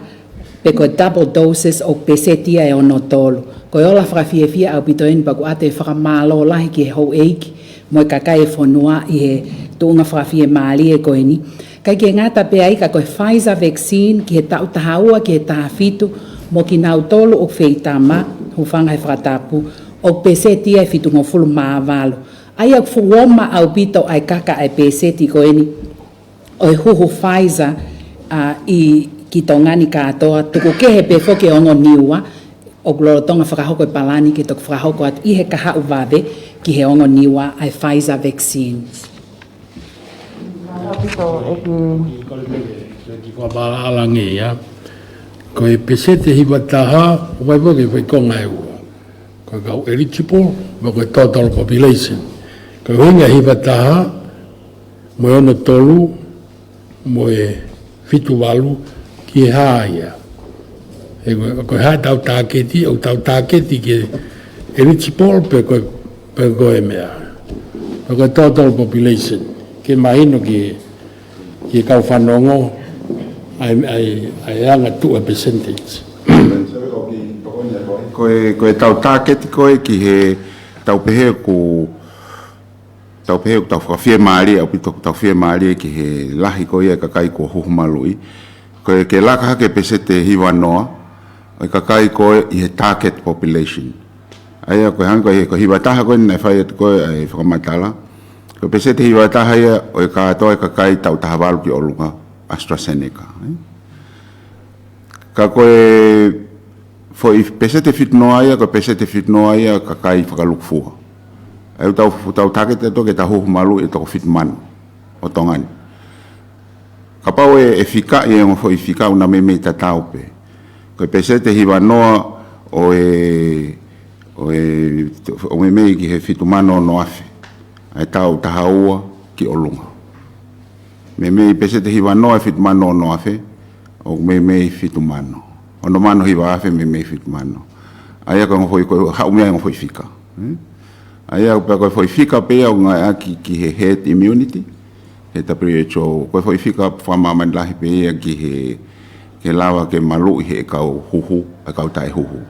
pe ko e double doses ʻoku peseti ia ʻe ono tolu. Ko e ola fakafiefia ʻaupito eni pea ʻoku ʻoatu e fakamālō lahi ki he houʻeiki mo e kakai e fonua ʻi he tuʻunga fakafiemālie ko eni. Kae ʻikai ke ngata pē ai ka ko e Pfizer vaccine ki he taʻu taha ua ki he taha fitu mo kinautolu ʻoku feitama, hūfanga he fakatapu, ʻoku peseti ia ʻe fitungofulu mā valu. ʻA ia ʻoku fuʻu oma ʻaupito ʻa e kaka ʻa e peseti ko eni ʻo e huhu Pfizer, ʻa, ʻi, ki Tonga ni kātoa, tuku kehe pē foki e ongo Niua, ʻoku lolotonga fakahoko e palani ke toki fakahoko atu ʻi he kahaʻu vave ki he ongo Niua ʻa e Pfizer vaccine. Mālō ʻaupito, ʻEiki. Ko e meʻa, ko e kiʻi fakamaʻalaʻala ange ia. Ko e peseti ʻe hiva taha, ʻoku ʻi ai foki e foʻi konga ʻe ua. Ko e kau eligible, mo e ko e total population. Ko e ʻuhinga e hiva taha, mo e ono tolu, mo e fitu valu, ki he hā ia. He ko e, ko e hā ʻetau tāketi, ʻoku tau tāketi ki he eligible pe ko e, pe ko e meʻa. Pe ko e total population. Ke mahino ki he, ki he kau fanongo, ʻa e, ʻa e, ʻa e anga tuʻu e percentage. Ko e, ko ʻetau tāketi ko ē ki he, tau pehē ʻoku, tau pehē ʻoku tau fakafiemālie, ʻaupito ʻoku tau fiemālie ki he lahi ko ia e kakai kuo huhu maluʻi. Ko e ke laka hake peseti ʻe hiva noa ʻo e kakai ko ē ʻi he target population. ʻA ia ko e hangē ko e, ko e hiva taha ko ē naʻe fai atu ko ē ʻa e fakamatala. Ko e peseti ʻe hiva taha ia ʻo e kātoa e kakai taʻu taha valu ki ʻolunga AstraZeneca. Ka ko e foʻi peseti ʻe fitu noa ia, ko e peseti ʻe fitu noa ia kakai fakalukufua. ʻA ia ʻoku tau, tau tāketi atu ke tau huhu maluʻi e toko fitu mano ʻo Tonga ni. Kapau ʻe, ʻe fikaʻi e ongo foʻi fika ʻoku na meimei tatau pē. Ko e peseti ʻe hiva noa ʻo e, ʻo e, ʻo meimei ki he fitu mano ono afe. ʻA e taʻu taha ua ki ʻolunga. Meimei peseti ʻe hiva noa e fitu mano ono afe, ʻoku meimei fitu mano. Ono mano hiva afe meimei fitu mano. ʻA ia ko e ongo foʻi, ko e haʻu mei ai e ongo foʻi fika. Hmm? ʻA ia pea ko e foʻi fika pē ia ʻoku ngāueʻaki ki he herd immunity, he W H O, ko e foʻi fika fakamāmani lahi pē ia ki he, ke lava ke maluʻi he kau huhu, e kau taʻehuhu.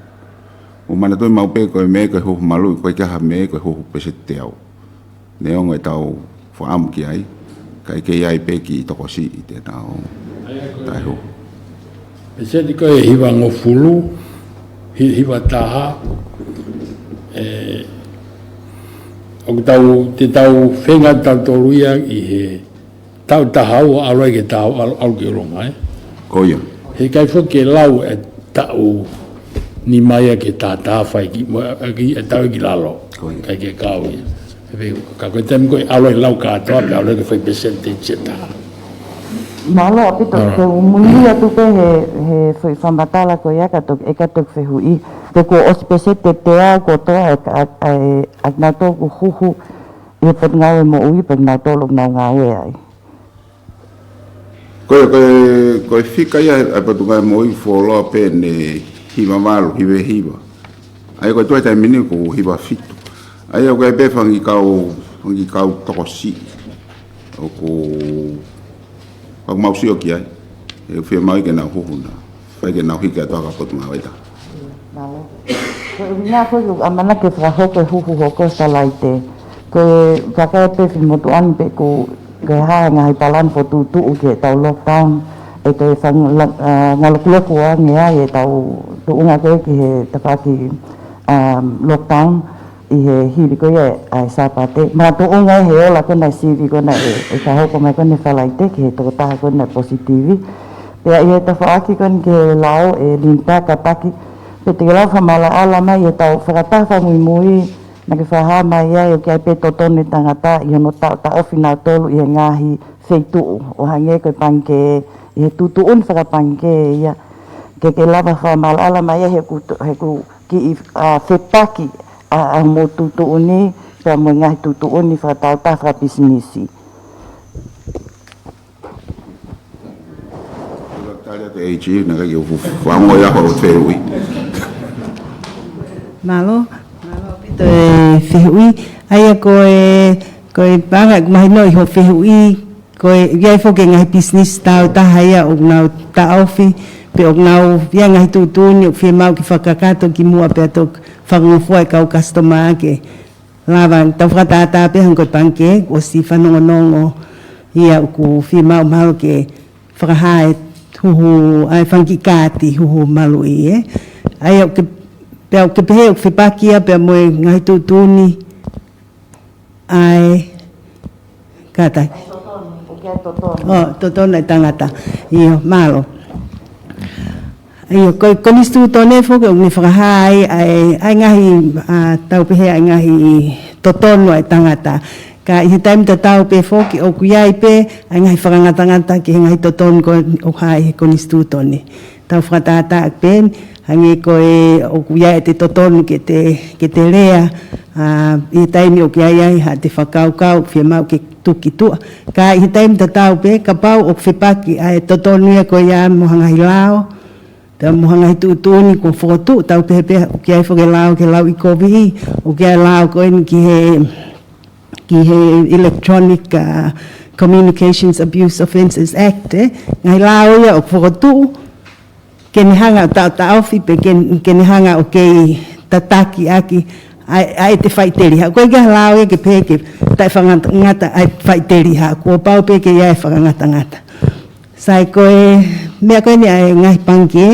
ʻOku manatuʻi maʻu pē ko e meʻa ko e huhu maluʻi, ʻoku ʻikai ha meʻa ko e huhu peseti teau. Neongo ʻetau fakaʻamu ki ai, kae kei ʻi ai pē kiʻi tokosiʻi te tau taʻehuhu. Peseti ko e hiva ngofulu, hi-, hiva taha, ē, ʻoku tau, te tau feinga tautolu ia ʻi he taʻu taha ua ʻalu ai ki he taʻu ʻalu, ʻalu ki ʻolunga, ē? Ko ia. He ʻikai foki ke lau e taʻu nima ia ki he taha taha fai ki, mo, ʻa ki, e taʻu ki lalo. Ko ia. ʻIkai ke kau ia. He pē, ka ko e taimi ko ē ʻalu ai lau kātoa, pea ʻalu ai ke fai percentage ʻe taha. Mālō ʻaupito, te u muimui atu pē he, he foʻi fakamatala ko ia ka toki, ʻe ka toki fehuʻi. Te kuo ʻosi pē seti te au kotoa e, a, a, e, a, nautolu ʻoku huhu ʻi he Potungāue Moʻui pe nautolu ʻoku nau ngāue ai. Ko e, ko e, ko e fika ia ʻa e Potungāue Moʻui fuoloa pē ʻene hiva valu, hiva hiva. ʻA ia ko e toe taimi ni ʻoku hiva fitu. ʻA ia ko e pē fanga kiʻi kau, fanga kiʻi kau tokosiʻi. ʻOku ʻoku mau sio ki ai, ʻe fiemaʻu ke nau huhu na, fai ke nau hiki atu ʻa e Potungāue Taha. Mālō. Ko e ʻuhinga ko e ʻamanaki ke fakahoko e huhu hoko Satelaite. Ko e kakai pē fili motuʻa ni pe ko e hā e ngaahi palani fokotuʻutuʻu ki heʻetau lockdown. ʻE toe fanga-, la-, ʻa, ngalokuloku ange ai ʻetau tuʻunga ko ē ki he tafaʻaki, um, lockdown. ʻI he hili ko ia ʻa e Sāpate. Makatuʻunga he ola ko ena e sivi ko ena ʻe, ʻe fakahoko mai ko ena Falaite ki he tokotaha ko ena ʻe positivi. Pea ʻi he tafaʻaki ko ena ki he lao ʻe Linda Kataki. Pea te ke lava fakamaʻalaʻala mai ʻetau fakataha fakamuimui naʻa ke fakahā mai ai ʻoku ʻi ai pē totonu e tangata ʻi hono taʻotaʻofi nautolu ʻi he ngaahi feituʻu. ʻO hangē ko e pangikē ʻi he tuʻutuʻuni fakapangikē ia. Ke ke lava fakamaʻalaʻala mai ai he ʻoku to-, he ʻoku kiʻi, ʻa, fepaki ʻa, ʻa hoʻomou tuʻutuʻuni, pea mo e ngaahi tuʻutuʻuni fakataautaha fakapisinisi. Tali atu e A G, naʻe ʻikai ke u fu-, fango ia ko e fehuʻi. Mālō, mālō ʻaupito e fehuʻi. ʻA ia ko e, ko e paʻanga ʻoku mahino ʻi hoʻo fehuʻi, ko e, ʻi ai foki e ngaahi pisinisi taautaha ia ʻoku nau taʻofi, pe ʻoku nau ʻi ai e ngaahi tuʻutuʻuni ʻoku fiemaʻu ke fakakakato kimuʻa pea toki fakangofua e kau customer ke lava, tau fakatātā pē hangē ko e pangikē, ʻosi fanongonongo ia ʻoku fiemaʻu mahalo ke fakahā e huhu, ʻa e fanga kiʻi kaati huhu maluʻi, ē. ʻA ia ʻoku ke, pea ʻoku ke pehē ʻoku fepaki ia pea mo e ngaahi tuʻutuʻuni ʻa e kātaki. ʻOku ʻi ai e totonu. ʻO, totonu e tangata. ʻIo, mālō. ʻIo, ko e konisitūtone foki ʻoku ne fakahā ai, ʻa e, ʻa e ngaahi, ʻa, tau pehē ʻa e ngaahi totonu ʻa e tangata. Ka ʻi he taimi tatau pē foki, ʻoku ʻi ai pē ʻa e ngaahi fakangatangata ki he ngaahi totonu ko ē ʻoku hā ʻi he konisitūtone. Tau fakatātā pē, hangē ko e ʻoku ʻi ai e totonu ke te, ke te lea, ʻa, ʻi he taimi ʻoku ʻi ai ai haʻate fakakaukau, fiemaʻu ke tuku ki tuʻa. Ka ʻi he taimi tatau pē, kapau ʻoku fepaki ʻa e totonu ia ko ia mo ha ngaahi lao, pea mo ha ngaahi tuʻutuʻuni kuo fokotuʻu, tau pehē pē, ʻoku ʻi ai foki e lao ki he lauʻikoviʻi, ʻoku ʻi ai e lao ko eni ki he ki he Electronic, uh, Communications Abuse Offences Act, ē. Ngaahi lao ia ʻoku fokotuʻu, ke ne hanga ʻo taʻotaʻofi pe ke, ke ne hanga ʻo kei tataki ʻaki ʻa e, ʻa e te faʻiteliha. Ko e ʻikai ha lao ia ke pehē ke taʻefakangatangata ʻa e faʻiteliha. Kuo pau pē ke ʻi ai e fakangatangata. Sai ko e meʻa ko eni ʻa e ngaahi pangikē,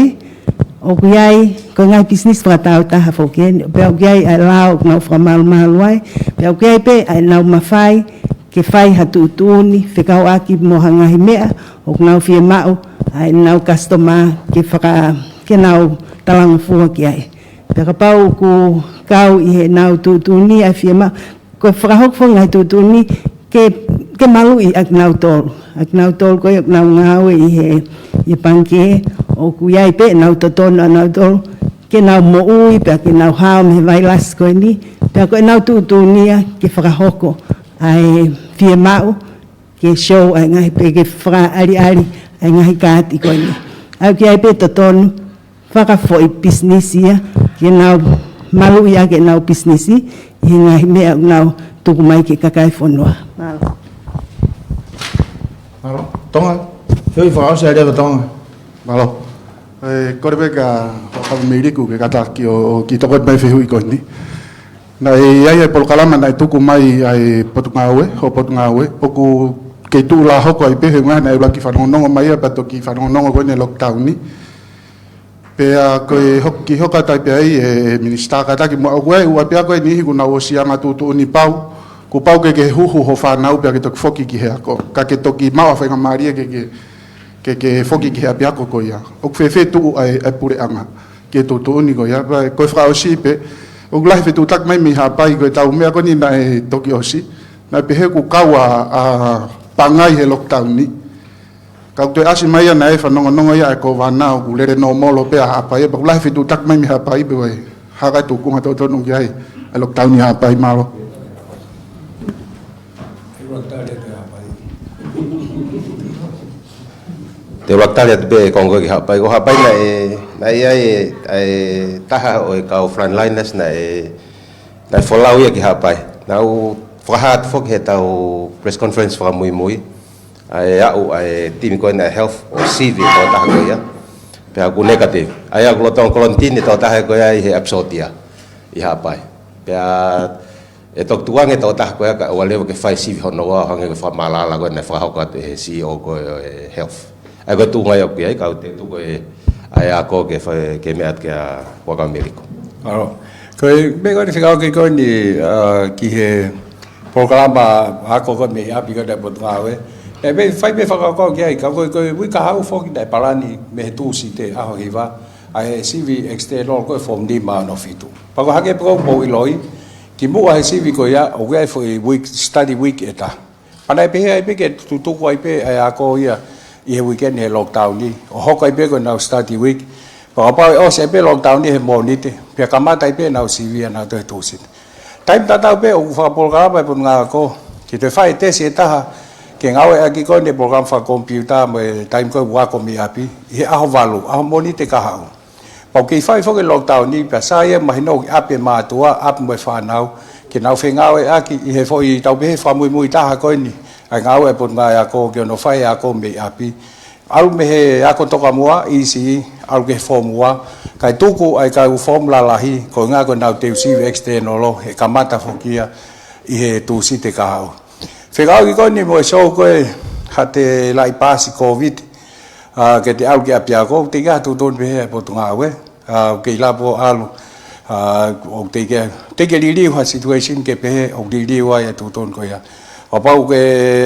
ʻoku ʻi ai, ko e ngaahi pisinisi fakataautaha foki eni, pea ʻoku ʻi ai ʻa e lao ʻoku nau fakamalumalu ai, pea ʻoku ʻi ai pē ʻa ʻenau mafai ke fai ha tuʻutuʻuni, fekauʻaki mo ha ngaahi meʻa, ʻoku nau fiemaʻu ʻa ʻenau customer ke faka-, ke nau talangofua ki ai. Pea kapau ʻoku kau ʻi heʻenau tuʻutuʻuni ʻa e fiemaʻu, ko e fakahoko foki e ngaahi tuʻutuʻuni ke, ke maluʻi ʻa kinautolu. ʻA kinautolu ko ē ʻoku nau ngāue ʻi he, ʻi he pangikē, ʻoku ʻi ai pē ʻenau totonu ʻanautolu, ke nau moʻui, pea ke nau hao mei he vailasi ko eni, pea ko ʻenau tuʻutuʻuni ia ke fakahoko ʻa e fiemaʻu, ke show ʻa e ngaahi pe ke fakaʻaliʻali ʻa e ngaahi kaati ko eni. ʻOku ʻi ai pē totonu, fakafoʻi pisinisi ia, ke nau maluʻi ʻaki ʻenau pisinisi, ʻi he ngaahi meʻa ʻoku nau tuku mai ki he kakai e fonua. Mālō. Mālō. Tonga, fehuʻi fakaʻosi ʻa e leva Tonga. Mālō. ʻE, kole pē kia Hoʻo Kau Meliku ke kātaki ʻo, ʻo kiʻi tokoto mai e fehuʻi ko eni. Naʻe ʻi ai e polokalama naʻe tuku mai ʻa e Potungāue, Hoʻo Potungāue, ʻoku kei tuʻu lā hoko ai pē he ʻuhinga naʻe ʻuluaki fanongonongo mai ia pea toki fanongonongo ko eni e lockdown ni. Pea ko e hok-, kiʻi hoko atu ai pē ai e Minisitā kātaki muʻa ʻoku ʻi ai ʻa e ʻū ʻapiako ʻe niʻihi kuo nau ʻosi anga tuʻutuʻuni pau, kuo pau ke ke huhu ho fānau pea ke toki foki ki he ako. Ka ke toki maʻu ha faingamālie ke, ke, ke, ke foki ki he ʻapiako ko ia. ʻOku fēfē tuʻu ʻa e, ʻa e puleʻanga ki he tuʻutuʻuni ko ia. Pea ko e fakaʻosi pē, ʻoku lahi e fetuʻutaki mai mei Haʻapai ko ʻetau meʻa ko eni naʻe toki ʻosi. Naʻe pehē kuo kau ʻa, ʻa Pangai he lockdown ni. Ka ʻoku toe ʻasi mai ia naʻe fanongonongo ia ʻa e Kōvana ʻoku lele nōmolo pē ʻa Haʻapai, pea ʻoku lahi e fetuʻutaki mai mei Haʻapai pē ʻoku ʻi ai. Hā kai tuʻunga totonu ki ai ʻa e lockdown ʻi Haʻapai, mālō. Te u laka tali atu pē e konga ko ē ki Haʻapai. Ko Haʻapai naʻe, naʻe ʻi ai e, e taha ʻo e kau frontliners naʻe, naʻe folau ia ki Haʻapai. Naʻa ku fakahā atu foki heʻetau press conference fakamuimui ʻa e aʻu ʻa e timi ko ena ʻa e health ʻo sivi e tokotaha ko ia. Pea ʻoku negative. ʻA ia ʻoku lolotonga kolonitini e tokotaha ko ia ʻi he ʻapi sōtia ʻi Haʻapai. Pea ʻe toki tuku ange e tokotaha ko ia kae ʻoua leva ke fai sivi hono ua, hangē ko e fakamaʻalaʻala ko ē naʻe fakahoko atu ʻe he C E O ko ē ʻo e health. ʻA ia ko e tuʻunga ia ʻoku ʻi ai, ka u te tuku e, ʻa e ako ke fai, ke meʻa atu kia Huʻakavameiliku. Mālō. Ko e meʻa ko eni fekauʻaki ko eni, ā, ki he polokalama ako ko ē mei ʻapi ko ē ʻa e Potungāue. ʻE mei fai mei fakakaukau ki ai, ka ko e, ko e uike kahaʻu foki naʻe palani mei he Tūsite ʻaho hiva ʻa e sivi external ko e form nima ono fitu. Pea ko e hangē pē ko ē ʻoku mou ʻiloʻi, kimuʻa he sivi ko ia, ʻoku ʻi ai e foʻi week, study week ʻe taha. Pea naʻe pehē ai pē ke tutuku ai pē ʻa e ako ia ʻi he weekend he lockdown ni. ʻO hoko ai pē ko ʻenau study week. Pea kapau ʻe ʻosi ai pē lockdown ni he Mōnite, pea kamata ai pē ʻenau sivi ʻanautolu he Tūsite. Taimi tatau pē ʻoku fakapolokalama e Potungāue Ako ke toe fai e tesi ʻe taha ke ngāueʻaki ko eni e polokalama fakakomipiuta mo e taimi ko ē ʻoku ako mei ʻapi ʻi he ʻaho valu, ʻaho Mōnite kahaʻu. Pea ʻoku kei fai foki e lockdown ni, pea sai ia mahino ki ʻapi e mātuʻa, ʻapi mo e fānau, ke nau fengāueʻaki ʻi he foʻi tau pehē fakamuimui taha ko eni ʻa e ngāue ʻa e Potungāue Ako ke ʻoua naʻa fai e ako mei ʻapi. ʻAlu mei he ako tokamuʻa, E C E, ʻalu ki he form ua, kae tuku ʻa e kau form lalahi, ko e ʻuhinga ko ʻenau teu sivi external ʻe kamata foki ia ʻi he Tūsite kahaʻu. Fekauʻaki ko eni mo e show ko ē Haʻate Laʻi Paasi Covid, ā, ke te ʻalu ki ʻapiako, ʻoku teʻeki ai ha tuʻutuʻuni pehē ʻa e Potungāue, ā, ʻoku kei lava ʻo ʻalu, ā, ʻoku teʻeki ai, teʻeki liliu ha situation ke pehē ʻoku liliu ai e tuʻutuʻuni ko ia. Kapau ke,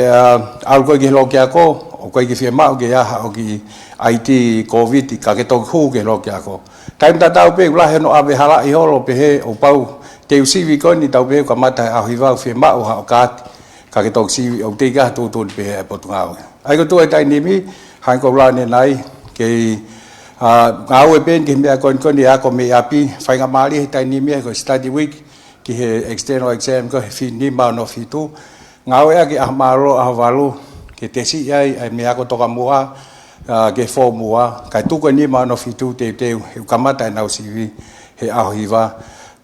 ā, ʻalu koe ki he lokiako, ʻoku ʻikai ke fiemaʻu ke ʻi ai haʻo kiʻi I D Covid, ka ke toki hū ki he lokiako. Taimi tatau pē, ʻoku lahi hono ʻave halaʻi holo pehē, ʻoku pau, teu sivi ko eni tau pehē, kamata he ʻaho hiva ʻoku fiemaʻu haʻo kaati, ka ke toki sivi, ʻoku teʻeki ai ha tuʻutuʻuni pehē ʻa e Potungāue. ʻA ia ko e tuʻu ʻa e taimi ni, hangē ko ʻeku lau ʻanenai, kei, ā, ngāue pē eni ki he meʻa ko eni ko eni ako mei ʻapi, faingamālie he taimi ni he ko e study week, ki he external exam ko e fini nima ono fitu, ngāueʻaki ʻaho mālōlō ʻaho valu, ke tesiʻi ai ʻa e meʻa ako tokamuʻa, ā, ki he form ua, kae tuku e nima ono fitu teuteu, he ʻoku kamata ʻenau sivi he ʻaho hiva,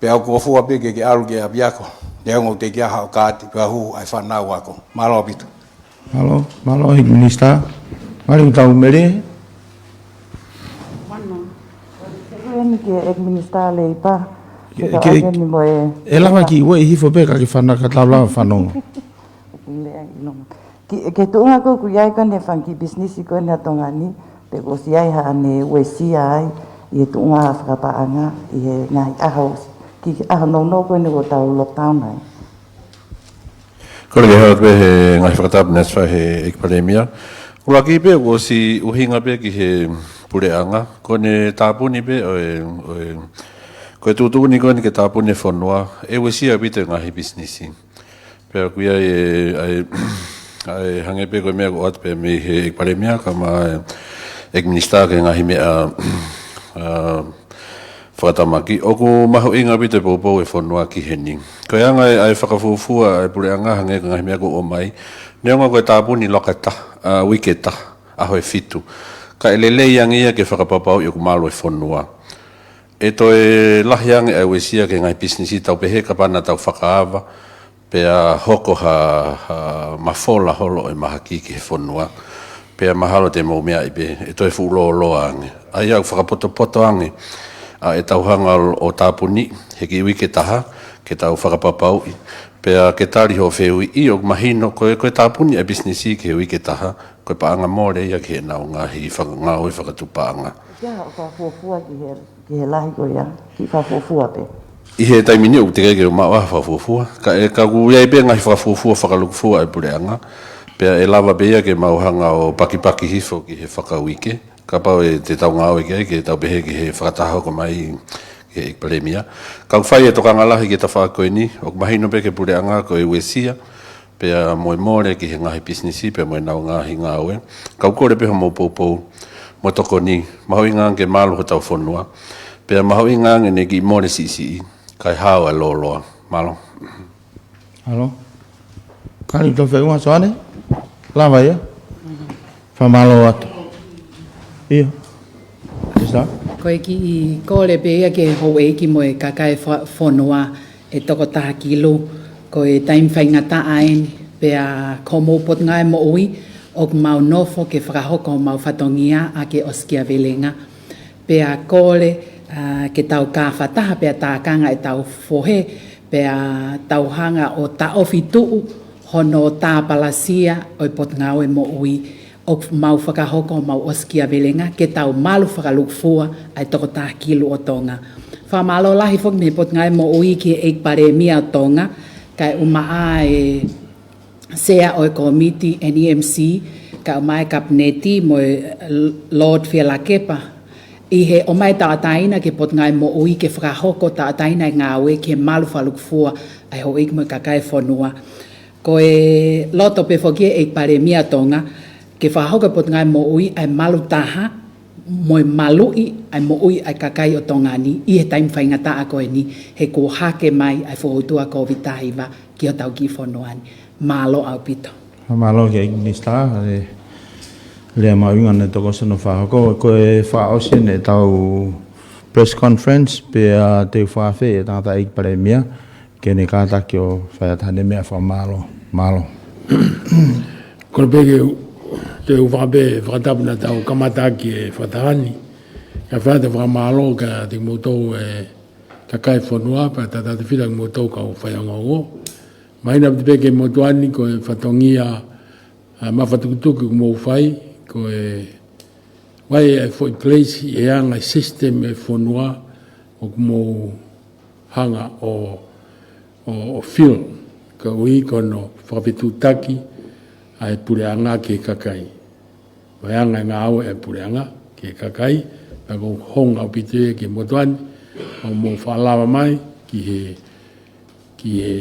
pea ʻoku ngofua pē ke ke ʻalu ki ʻapiako, neongo ʻoku teʻeki ai haʻo kaati, pea hū ʻa e fānau ako. Mālō ʻaupito. Mālō, mālō ʻEiki Minisitā. Mālō ʻEiki Tau Mele. Mālō. Ko eni ki he ʻEiki Minisitā Leipa. Ke, ke, ke kau eni mo e, ʻe lava ke ueʻi hifo pē ka ke fana-, ka tau lava fanongo. Ki, ki he tuʻunga ko ē ʻoku ʻi ai ko eni e fanga kiʻi pisinisi ko eni ʻa Tonga ni, pe kuo ʻosi ʻi ai haʻane uesia ai ʻi he tuʻunga fakapaʻanga ʻi he ngaahi ʻaho, ki he ʻaho nounou ko eni kuo tau lockdown ai. Kole ke hoko pē he ngaahi fakatapu naʻe fai he ʻEiki Palēmia. ʻUluaki pē kuo ʻosi ʻuhinga pē ki he puleʻanga, ko ʻene tāpuni pē ʻo e, ʻo e, ko e tuʻutuʻuni ko eni ke tāpuni e fonua, ʻe uesia ʻaupito e ngaahi pisinisi. Pea ʻoku ʻi ai e, ʻa e, ʻa e hangē pē ko e meʻa kuo ʻoatu pē mei he ʻEiki Palēmia, kae ʻumaʻā e ʻEiki Minisitā ki he ngaahi meʻa, ā, fakatamaki. ʻOku mahuʻinga ʻaupito e poupou e fonua ki heni. Ko e anga e, ʻa e fakafuofua e puleʻanga hangē ko e ngaahi meʻa kuo ʻomai. Neongo ko e tāpuni loka ʻe taha, ā, uike ʻe taha, ʻaho ʻe fitu. Ka ʻe lelei ange ia ke fakapapauʻi ʻoku malu e fonua. ʻE toe lahi ange ʻa e uesia ki he ngaahi pisinisi tau pehē kapau naʻa tau fakaava, pea hoko ha, ha mafola holo ʻo e mahaki ki he fonua. Pea mahalo te mou meaʻi pē, ʻe toe fuʻu lōloa ange. ʻA ia ʻoku fakapotopoto ange ʻa ʻetau hanga ʻo tāpuni he kiʻi uike ʻe taha, ke tau fakapapauʻi. Pea ke tali hoʻo fehuʻi, ʻoku mahino ko e, ko e tāpuni ʻa e pisinisi ki he uike ʻe taha, ko e paʻanga mole ia ki heʻenau ngaahi faka-, ngāue fakatuʻupaʻanga. Ke ha fakafuofua ki he ki he lahi ko ia, kiʻi fakafuofua pē. ʻI he taimi ni ʻoku teʻeki ai ke u maʻu ha fakafuofua. Ka ʻe, ka ʻoku ʻi ai pē ngaahi fakafuofua fakalūkufua ʻa e puleʻanga. Pea ʻe lava pē ia ke mau hanga ʻo pakipaki hifo ki he fakauike. Kapau ʻe te tau ngāue ki ai ke tau pehē ki he fakataha hoko mai ki he ʻEiki Palēmia. Ka ʻoku fai e tokanga lahi ki he tafaʻaki ko eni, ʻoku mahino pē ki he puleʻanga ko e uesia. pea mo e mole ki he ngaahi pisinisi pea mo ʻenau ngaahi ngāue. Kau kole pē hoʻomou poupou mo tokoni, mahuʻinga ange ke malu hotau fonua, pea mahuʻinga ange ʻene kiʻi mole siʻisiʻi kae hao ʻa e lōloa. Mālō. Mālō. Kali to fe ua soane. Lava ia. Fakamālō atu. Ia. Ko e kiʻi kole pē ia ki he houʻeiki mo e kakai fo-, fonua ʻe toko taha kilu, ko e taimi faingataʻa eni, pea ko homou Potungāue Moʻui, ʻoku mau nofo ke fakahoko homau fatongia ʻa e ʻosikiavelenga. Pea kole, ʻa, ke tau kāfataha, pea tākanga ʻetau fohe, pea tau hanga ʻo taʻofi tuʻu hono tāpalasia ʻo e Potungāue Moʻui, ʻoku mau fakahoko homau ʻosikiavelenga ke tau malu fakalūkufua ʻa e toko taha kilu ʻo Tonga. Fakamālō lahi foki mei he Potungāue Moʻui ki he ʻEiki Palēmia ʻo Tonga, kae ʻumaʻā e Sea ʻo e Kōmiti N E M C, kae ʻumaʻā e Kapineti mo e Lord Fielakepa, ʻi he ʻomai tauʻatāina ki he Potungāue Moʻui ke fakahoko tauʻatāina e ngāue ke malu fakalūkufua ʻa e houʻeiki mo e kakai fonua. Ko e loto pē foki ʻa e ʻEiki Palēmia ʻo Tonga, ke fakahoko e Potungāue Moʻui ʻa e malu taha, mo e maluʻi ʻa e moʻui ʻa e kakai ʻo Tonga ni, ʻi he taimi faingataʻa ko eni, he kuo hake mai ʻa e fokoutua Kōviti taha hiva ki hotau kiʻi fonua ni. Mālō ʻaupito. Mālō ki he ʻEiki Minisitā, e lea mahuʻinga naʻe toki ʻosi hono fakahoko, ko e fakaʻosi eni ʻetau press conference, pea te u fakafeʻiloaki ʻe he tangataʻeiki Palēmia, ke ne kātaki ʻo fai atu haʻane meʻa fakamālō. Mālō. Kole pē ke u, te u fakapē, fakatapu naʻa tau kamata ʻaki e fakataha ni. Kae fai atu e fakamālō kiate kimoutolu e kakai fonua, pea tautautefito kimoutolu kau faiongoongo. Mahino ʻaupito pē ki he motuʻa ni ko e fatongia, ʻa, mafatukutuku ʻoku mou fai, ko e ʻoku ʻi ai e foʻi place ʻi he anga e system e fonua ʻoku mou hanga ʻo, ʻo, ʻo fill, koeʻuhi ko hono fakafetuʻutaki ʻa e puleʻanga ki he kakai. Mo e anga e ngāue e puleʻanga ki he kakai, pea ʻoku ou hounga ʻaupito ia ki he motuʻa ni, ʻo mou fakalava mai ki he, ki he,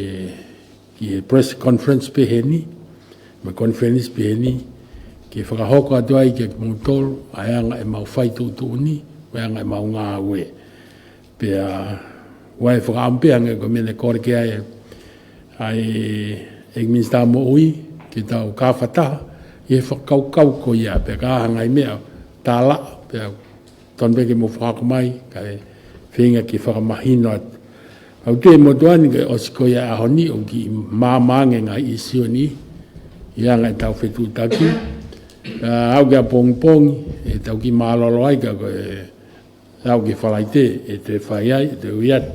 ki he press conference pehē ni, mo e conference pehē ni, ke fakahoko atu ai kiate kimoutolu ʻa e anga ʻemau fai tuʻutuʻuni, mo e anga ʻemau ngāue. Pea ʻoku ou fakaʻamu pē hangē ko e meʻa naʻe kole ki ai ʻa e ʻEiki Minisitā Moʻui, ke tau kāfataha ʻi he fakakaukau ko ia, pea ka ʻi ai ha ngaahi meʻa tālaʻa, pea tonu pē ke mou fakahoko mai, kae feinga ke fakamahino atu. Ka ʻoku ou tui e motuʻa ni ke ʻosi ko ia ʻaho ni ʻoku kiʻi maama ange e ngaahi ʻīsiu ni, ʻi he anga ʻetau fetuʻutaki. Pea aʻu ki ʻapongipongi, ʻe tau kiʻi mālōlō ai ka ko e aʻu ki he Falaite, ʻe toe fai ai, ʻe toe ui atu,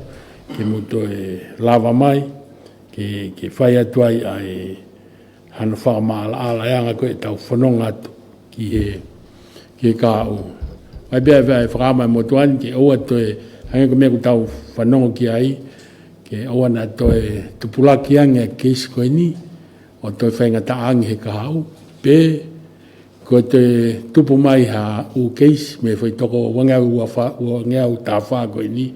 ke mou toe lava mai, ke, ke fai atu ai ʻa e hano fakamaʻalaʻala e anga ko ē ʻetau fononga atu ki he, ki he kahaʻu. ʻAi pē ʻa e fakaʻamu ʻa e motuʻa ni ke ʻoua toe, hangē ko e meʻa ʻoku tau fanongo ki ai, ke ʻoua naʻa toe tupulaki ange e keisi ko eni, ʻo toe faingataʻa ange he kahaʻu, pe ko e toe tupu mai ha ʻū keisi mei he foʻi toko uangeau ua fā, uangeau taha fā ko eni,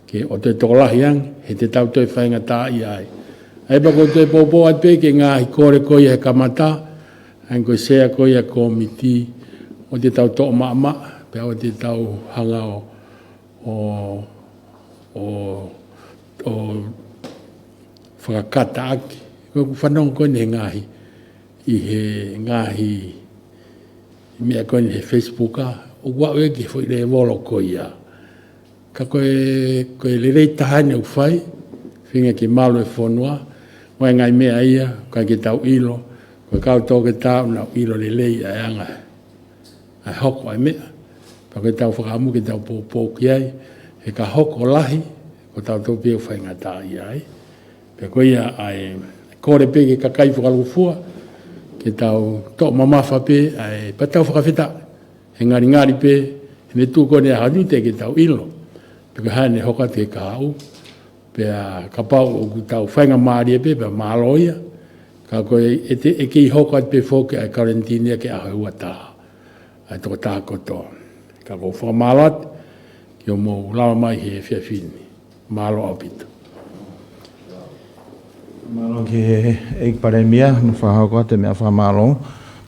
ke ʻoua toe tokolahi ange, he te tau toe faingataʻaʻia ai. ʻAi pē ʻoku ou toe poupou atu pē ki he ngaahi kole ko ia he kamata, ʻa ia ko e sea ko ia e kōmiti, ʻoua te tau toʻo maʻamaʻa, pea ʻoua te tau hanga ʻo, ʻo, ʻo, ʻo fakakataʻaki. Ko ʻeku fanongo ko eni he ngaahi, ʻi he ngaahi meʻa ko eni he Facebook ʻa, ʻoku aʻu ia ki he foʻi lēvolo ko ia. Ka ko e, ko e lelei taha eni ʻoku fai, feinga ke malu e fonua, ʻoku ʻi ai e ngaahi meʻa ia, ʻoku ʻikai ke tau ʻilo, ko e kau toketā ʻoku nau ʻilo lelei ʻa e anga ʻa e hoko ʻa e meʻa. Pea ko ʻetau fakaʻamu ke tau poupou ki ai, he ka hoko lahi, ko tautolu pē ʻoku faingataʻaʻia ai. Pea ko ia ʻa e kole pē ki he kakai fakalūkufua, ke tau toʻo mamafa pē, ʻa e pea tau fakafetaʻi, he ngalingali pē, he meʻa tuʻu ko eni ʻaho ni teʻeki ke tau ʻilo pe ko e hā ʻene hoko atu he kahaʻu. Pea kapau ʻoku tau faingamālie pē, pea mālō ia. Ka ko e, ʻe te, ʻe kei hoko atu pē foki ʻa e quarantine ia ki he ʻaho ua taha ʻa e tokotaha kotoa. Ka ʻoku ou fakamālō atu ki hoʻomou lava mai he efiafi ni. Mālō ʻaupito. Mālō ki he ʻEiki Palēmia, no fakahoko atu e meʻa fakamālō.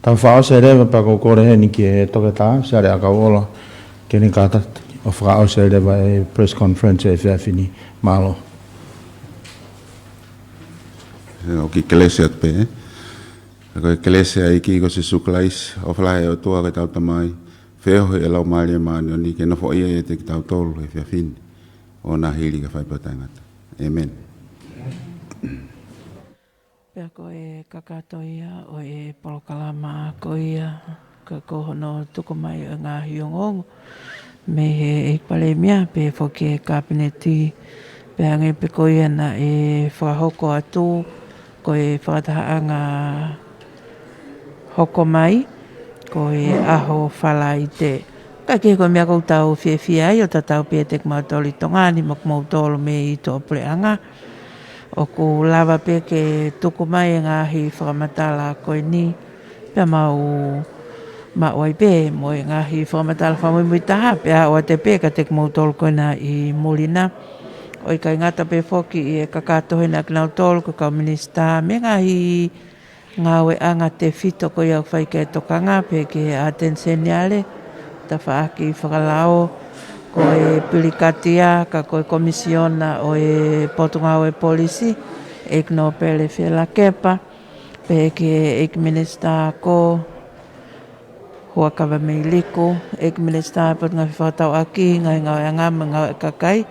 Tau fakaʻosi leva pea ʻoku ou kole heni ki he Toketā Siale ʻAkauʻola, ke ne kātaki ʻo fakaʻosi leva e press conference he efiafi ni. Mālō. ʻOku kelesi atu pē, ē? Ko e kelesi ʻa e ʻEiki ko Sīsū Kalaisi, ʻofa lahi ʻa e ʻOtua ko ʻetau Tamai, feohi ʻa e Laumālie Māʻoniʻoni ke nofoʻia ʻiate kitautolu he efiafi ni, ʻo na hili kae fai pē ʻo taʻengata. ʻĒmeni. Pea ko e kakato ia ʻo e polokalama ko ia, ka ko hono tuku mai ʻo e ngaahi ongoongo mei he ʻEiki Palēmia, pehē foki e Kapineti, pea hangē pē ko ia naʻe fakahoko atu, ko e fakatahaʻanga hoko mai, ko e ʻaho Falaite. Ka ko e meʻa ʻoku tau fiefia ai ʻo tatau pē ʻiate kimautolu ʻi Tonga ni mo kimoutolu mei tuʻapuleʻanga. ʻOku lava pē ke tuku mai e ngaahi fakamatala ko eni, pea mau maʻu ai pē mo e ngaahi fakamatala fakamuimui taha, pea ʻoatu pē kiate kimoutolu ko ena ʻi muli na. ʻOku ʻikai ngata pē foki ʻi he kakato heni ʻa kinautolu ko e kau minisitā mei he ngaahi ngāueʻanga tefito ko ia ʻoku fai ki ai e tokanga, pehē ki he ʻAteni Seniale, tafaʻaki fakalao, ko e Pilikatia, ka ko e Komisiona ʻo e Potungāue Polisi, ʻEiki Nōpele Fielakepa, pehē ki he ʻEiki Minisitā ko Huʻakavameiliku, ʻEiki Minisitā Potungāue Fefakatauʻaki, Ngaahi Ngāueʻanga mo e Ngāue ʻa e Kakai,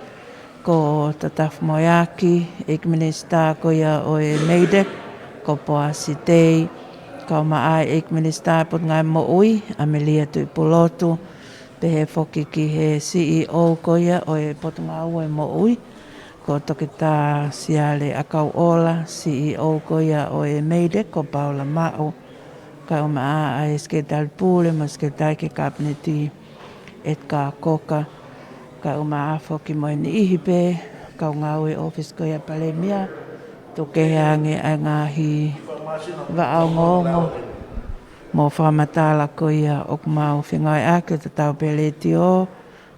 ko Tatafu Moeaki, ʻEiki Minisitā ko ia ʻo e MEIDECC, ko Poasi Tei, kau mai ʻa e ʻEiki Minisitā Potungāue Moʻui, ʻAmelia Tuʻipulotu, pehē foki ki he CEO ko ia ʻo e Potungāue Moʻui, ko Toketā Siale ʻAkauʻola, CEO ko ia ʻo e MEIDECC, ko Paula Maʻu, kae ʻumaʻā ʻa e Sekelitali Pule mo e Sekelitali ki he Kapineti, Edgar Cocker, kae ʻumaʻā foki mo e niʻihi pē kau ngāue ʻōfisi ko ia ʻa e Palēmia, tuku kehe ange ʻa e ngaahi vaʻa ongoongo mo fakamatala ko ia ʻoku mau fengāueʻaki, ʻo tatau pē letiō,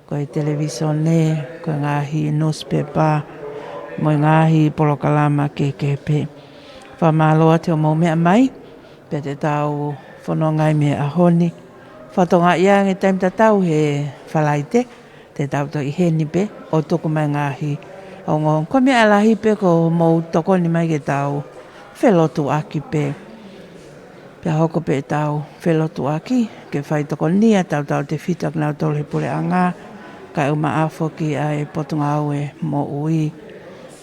ko e televīsone, ko e ngaahi nusipepa, mo e ngaahi polokalama kehekehe pē. Fakamālō atu hoʻomou meʻa mai, pea te tau fononga ai mei he ʻaho ni. Fakatokangaʻi ange taimi tatau he Falaite, te tau toe ʻi heni pē, ʻo tuku mai e ngaahi ongoongo. Ko e meʻa lahi pē ko hoʻomou tokoni mai ke tau felotuʻaki pē. Pea hoko pē ʻetau felotuʻaki, ke fai tokonia, tautautefito ʻa kinautolu he puleʻanga, kae ʻumaʻā foki ʻa e Potungāue Moʻui.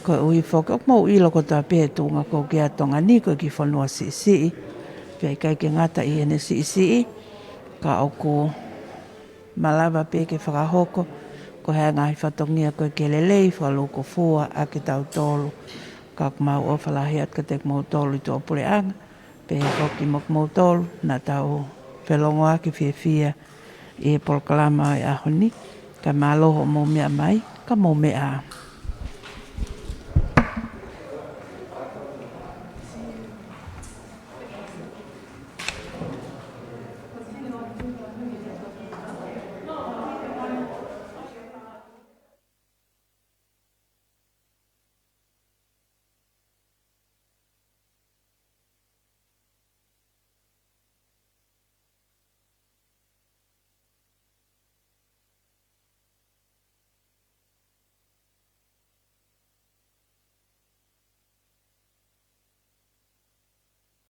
Koeʻuhi foki, ʻoku mou ʻilo kotoa pē e tuʻunga ko ē ʻa Tonga ni, ko e kiʻi fonua siʻisiʻi, pea ʻikai ke ngata ʻi heʻene siʻisiʻi, ka ʻoku malava pē ke fakahoko ko e hā e ngaahi fatongia ko ē ke lelei fakalūkufua ʻa kitautolu. Ka ʻoku mau ʻofa lahi atu kiate kimoutolu ʻi tuʻapuleʻanga, pehē foki mo kimoutolu naʻa tau felongoaki fiefia ʻi he polokalama ʻo e ʻaho ni. Ka mālō hoʻomou meʻa mai, ka mou meʻa ā.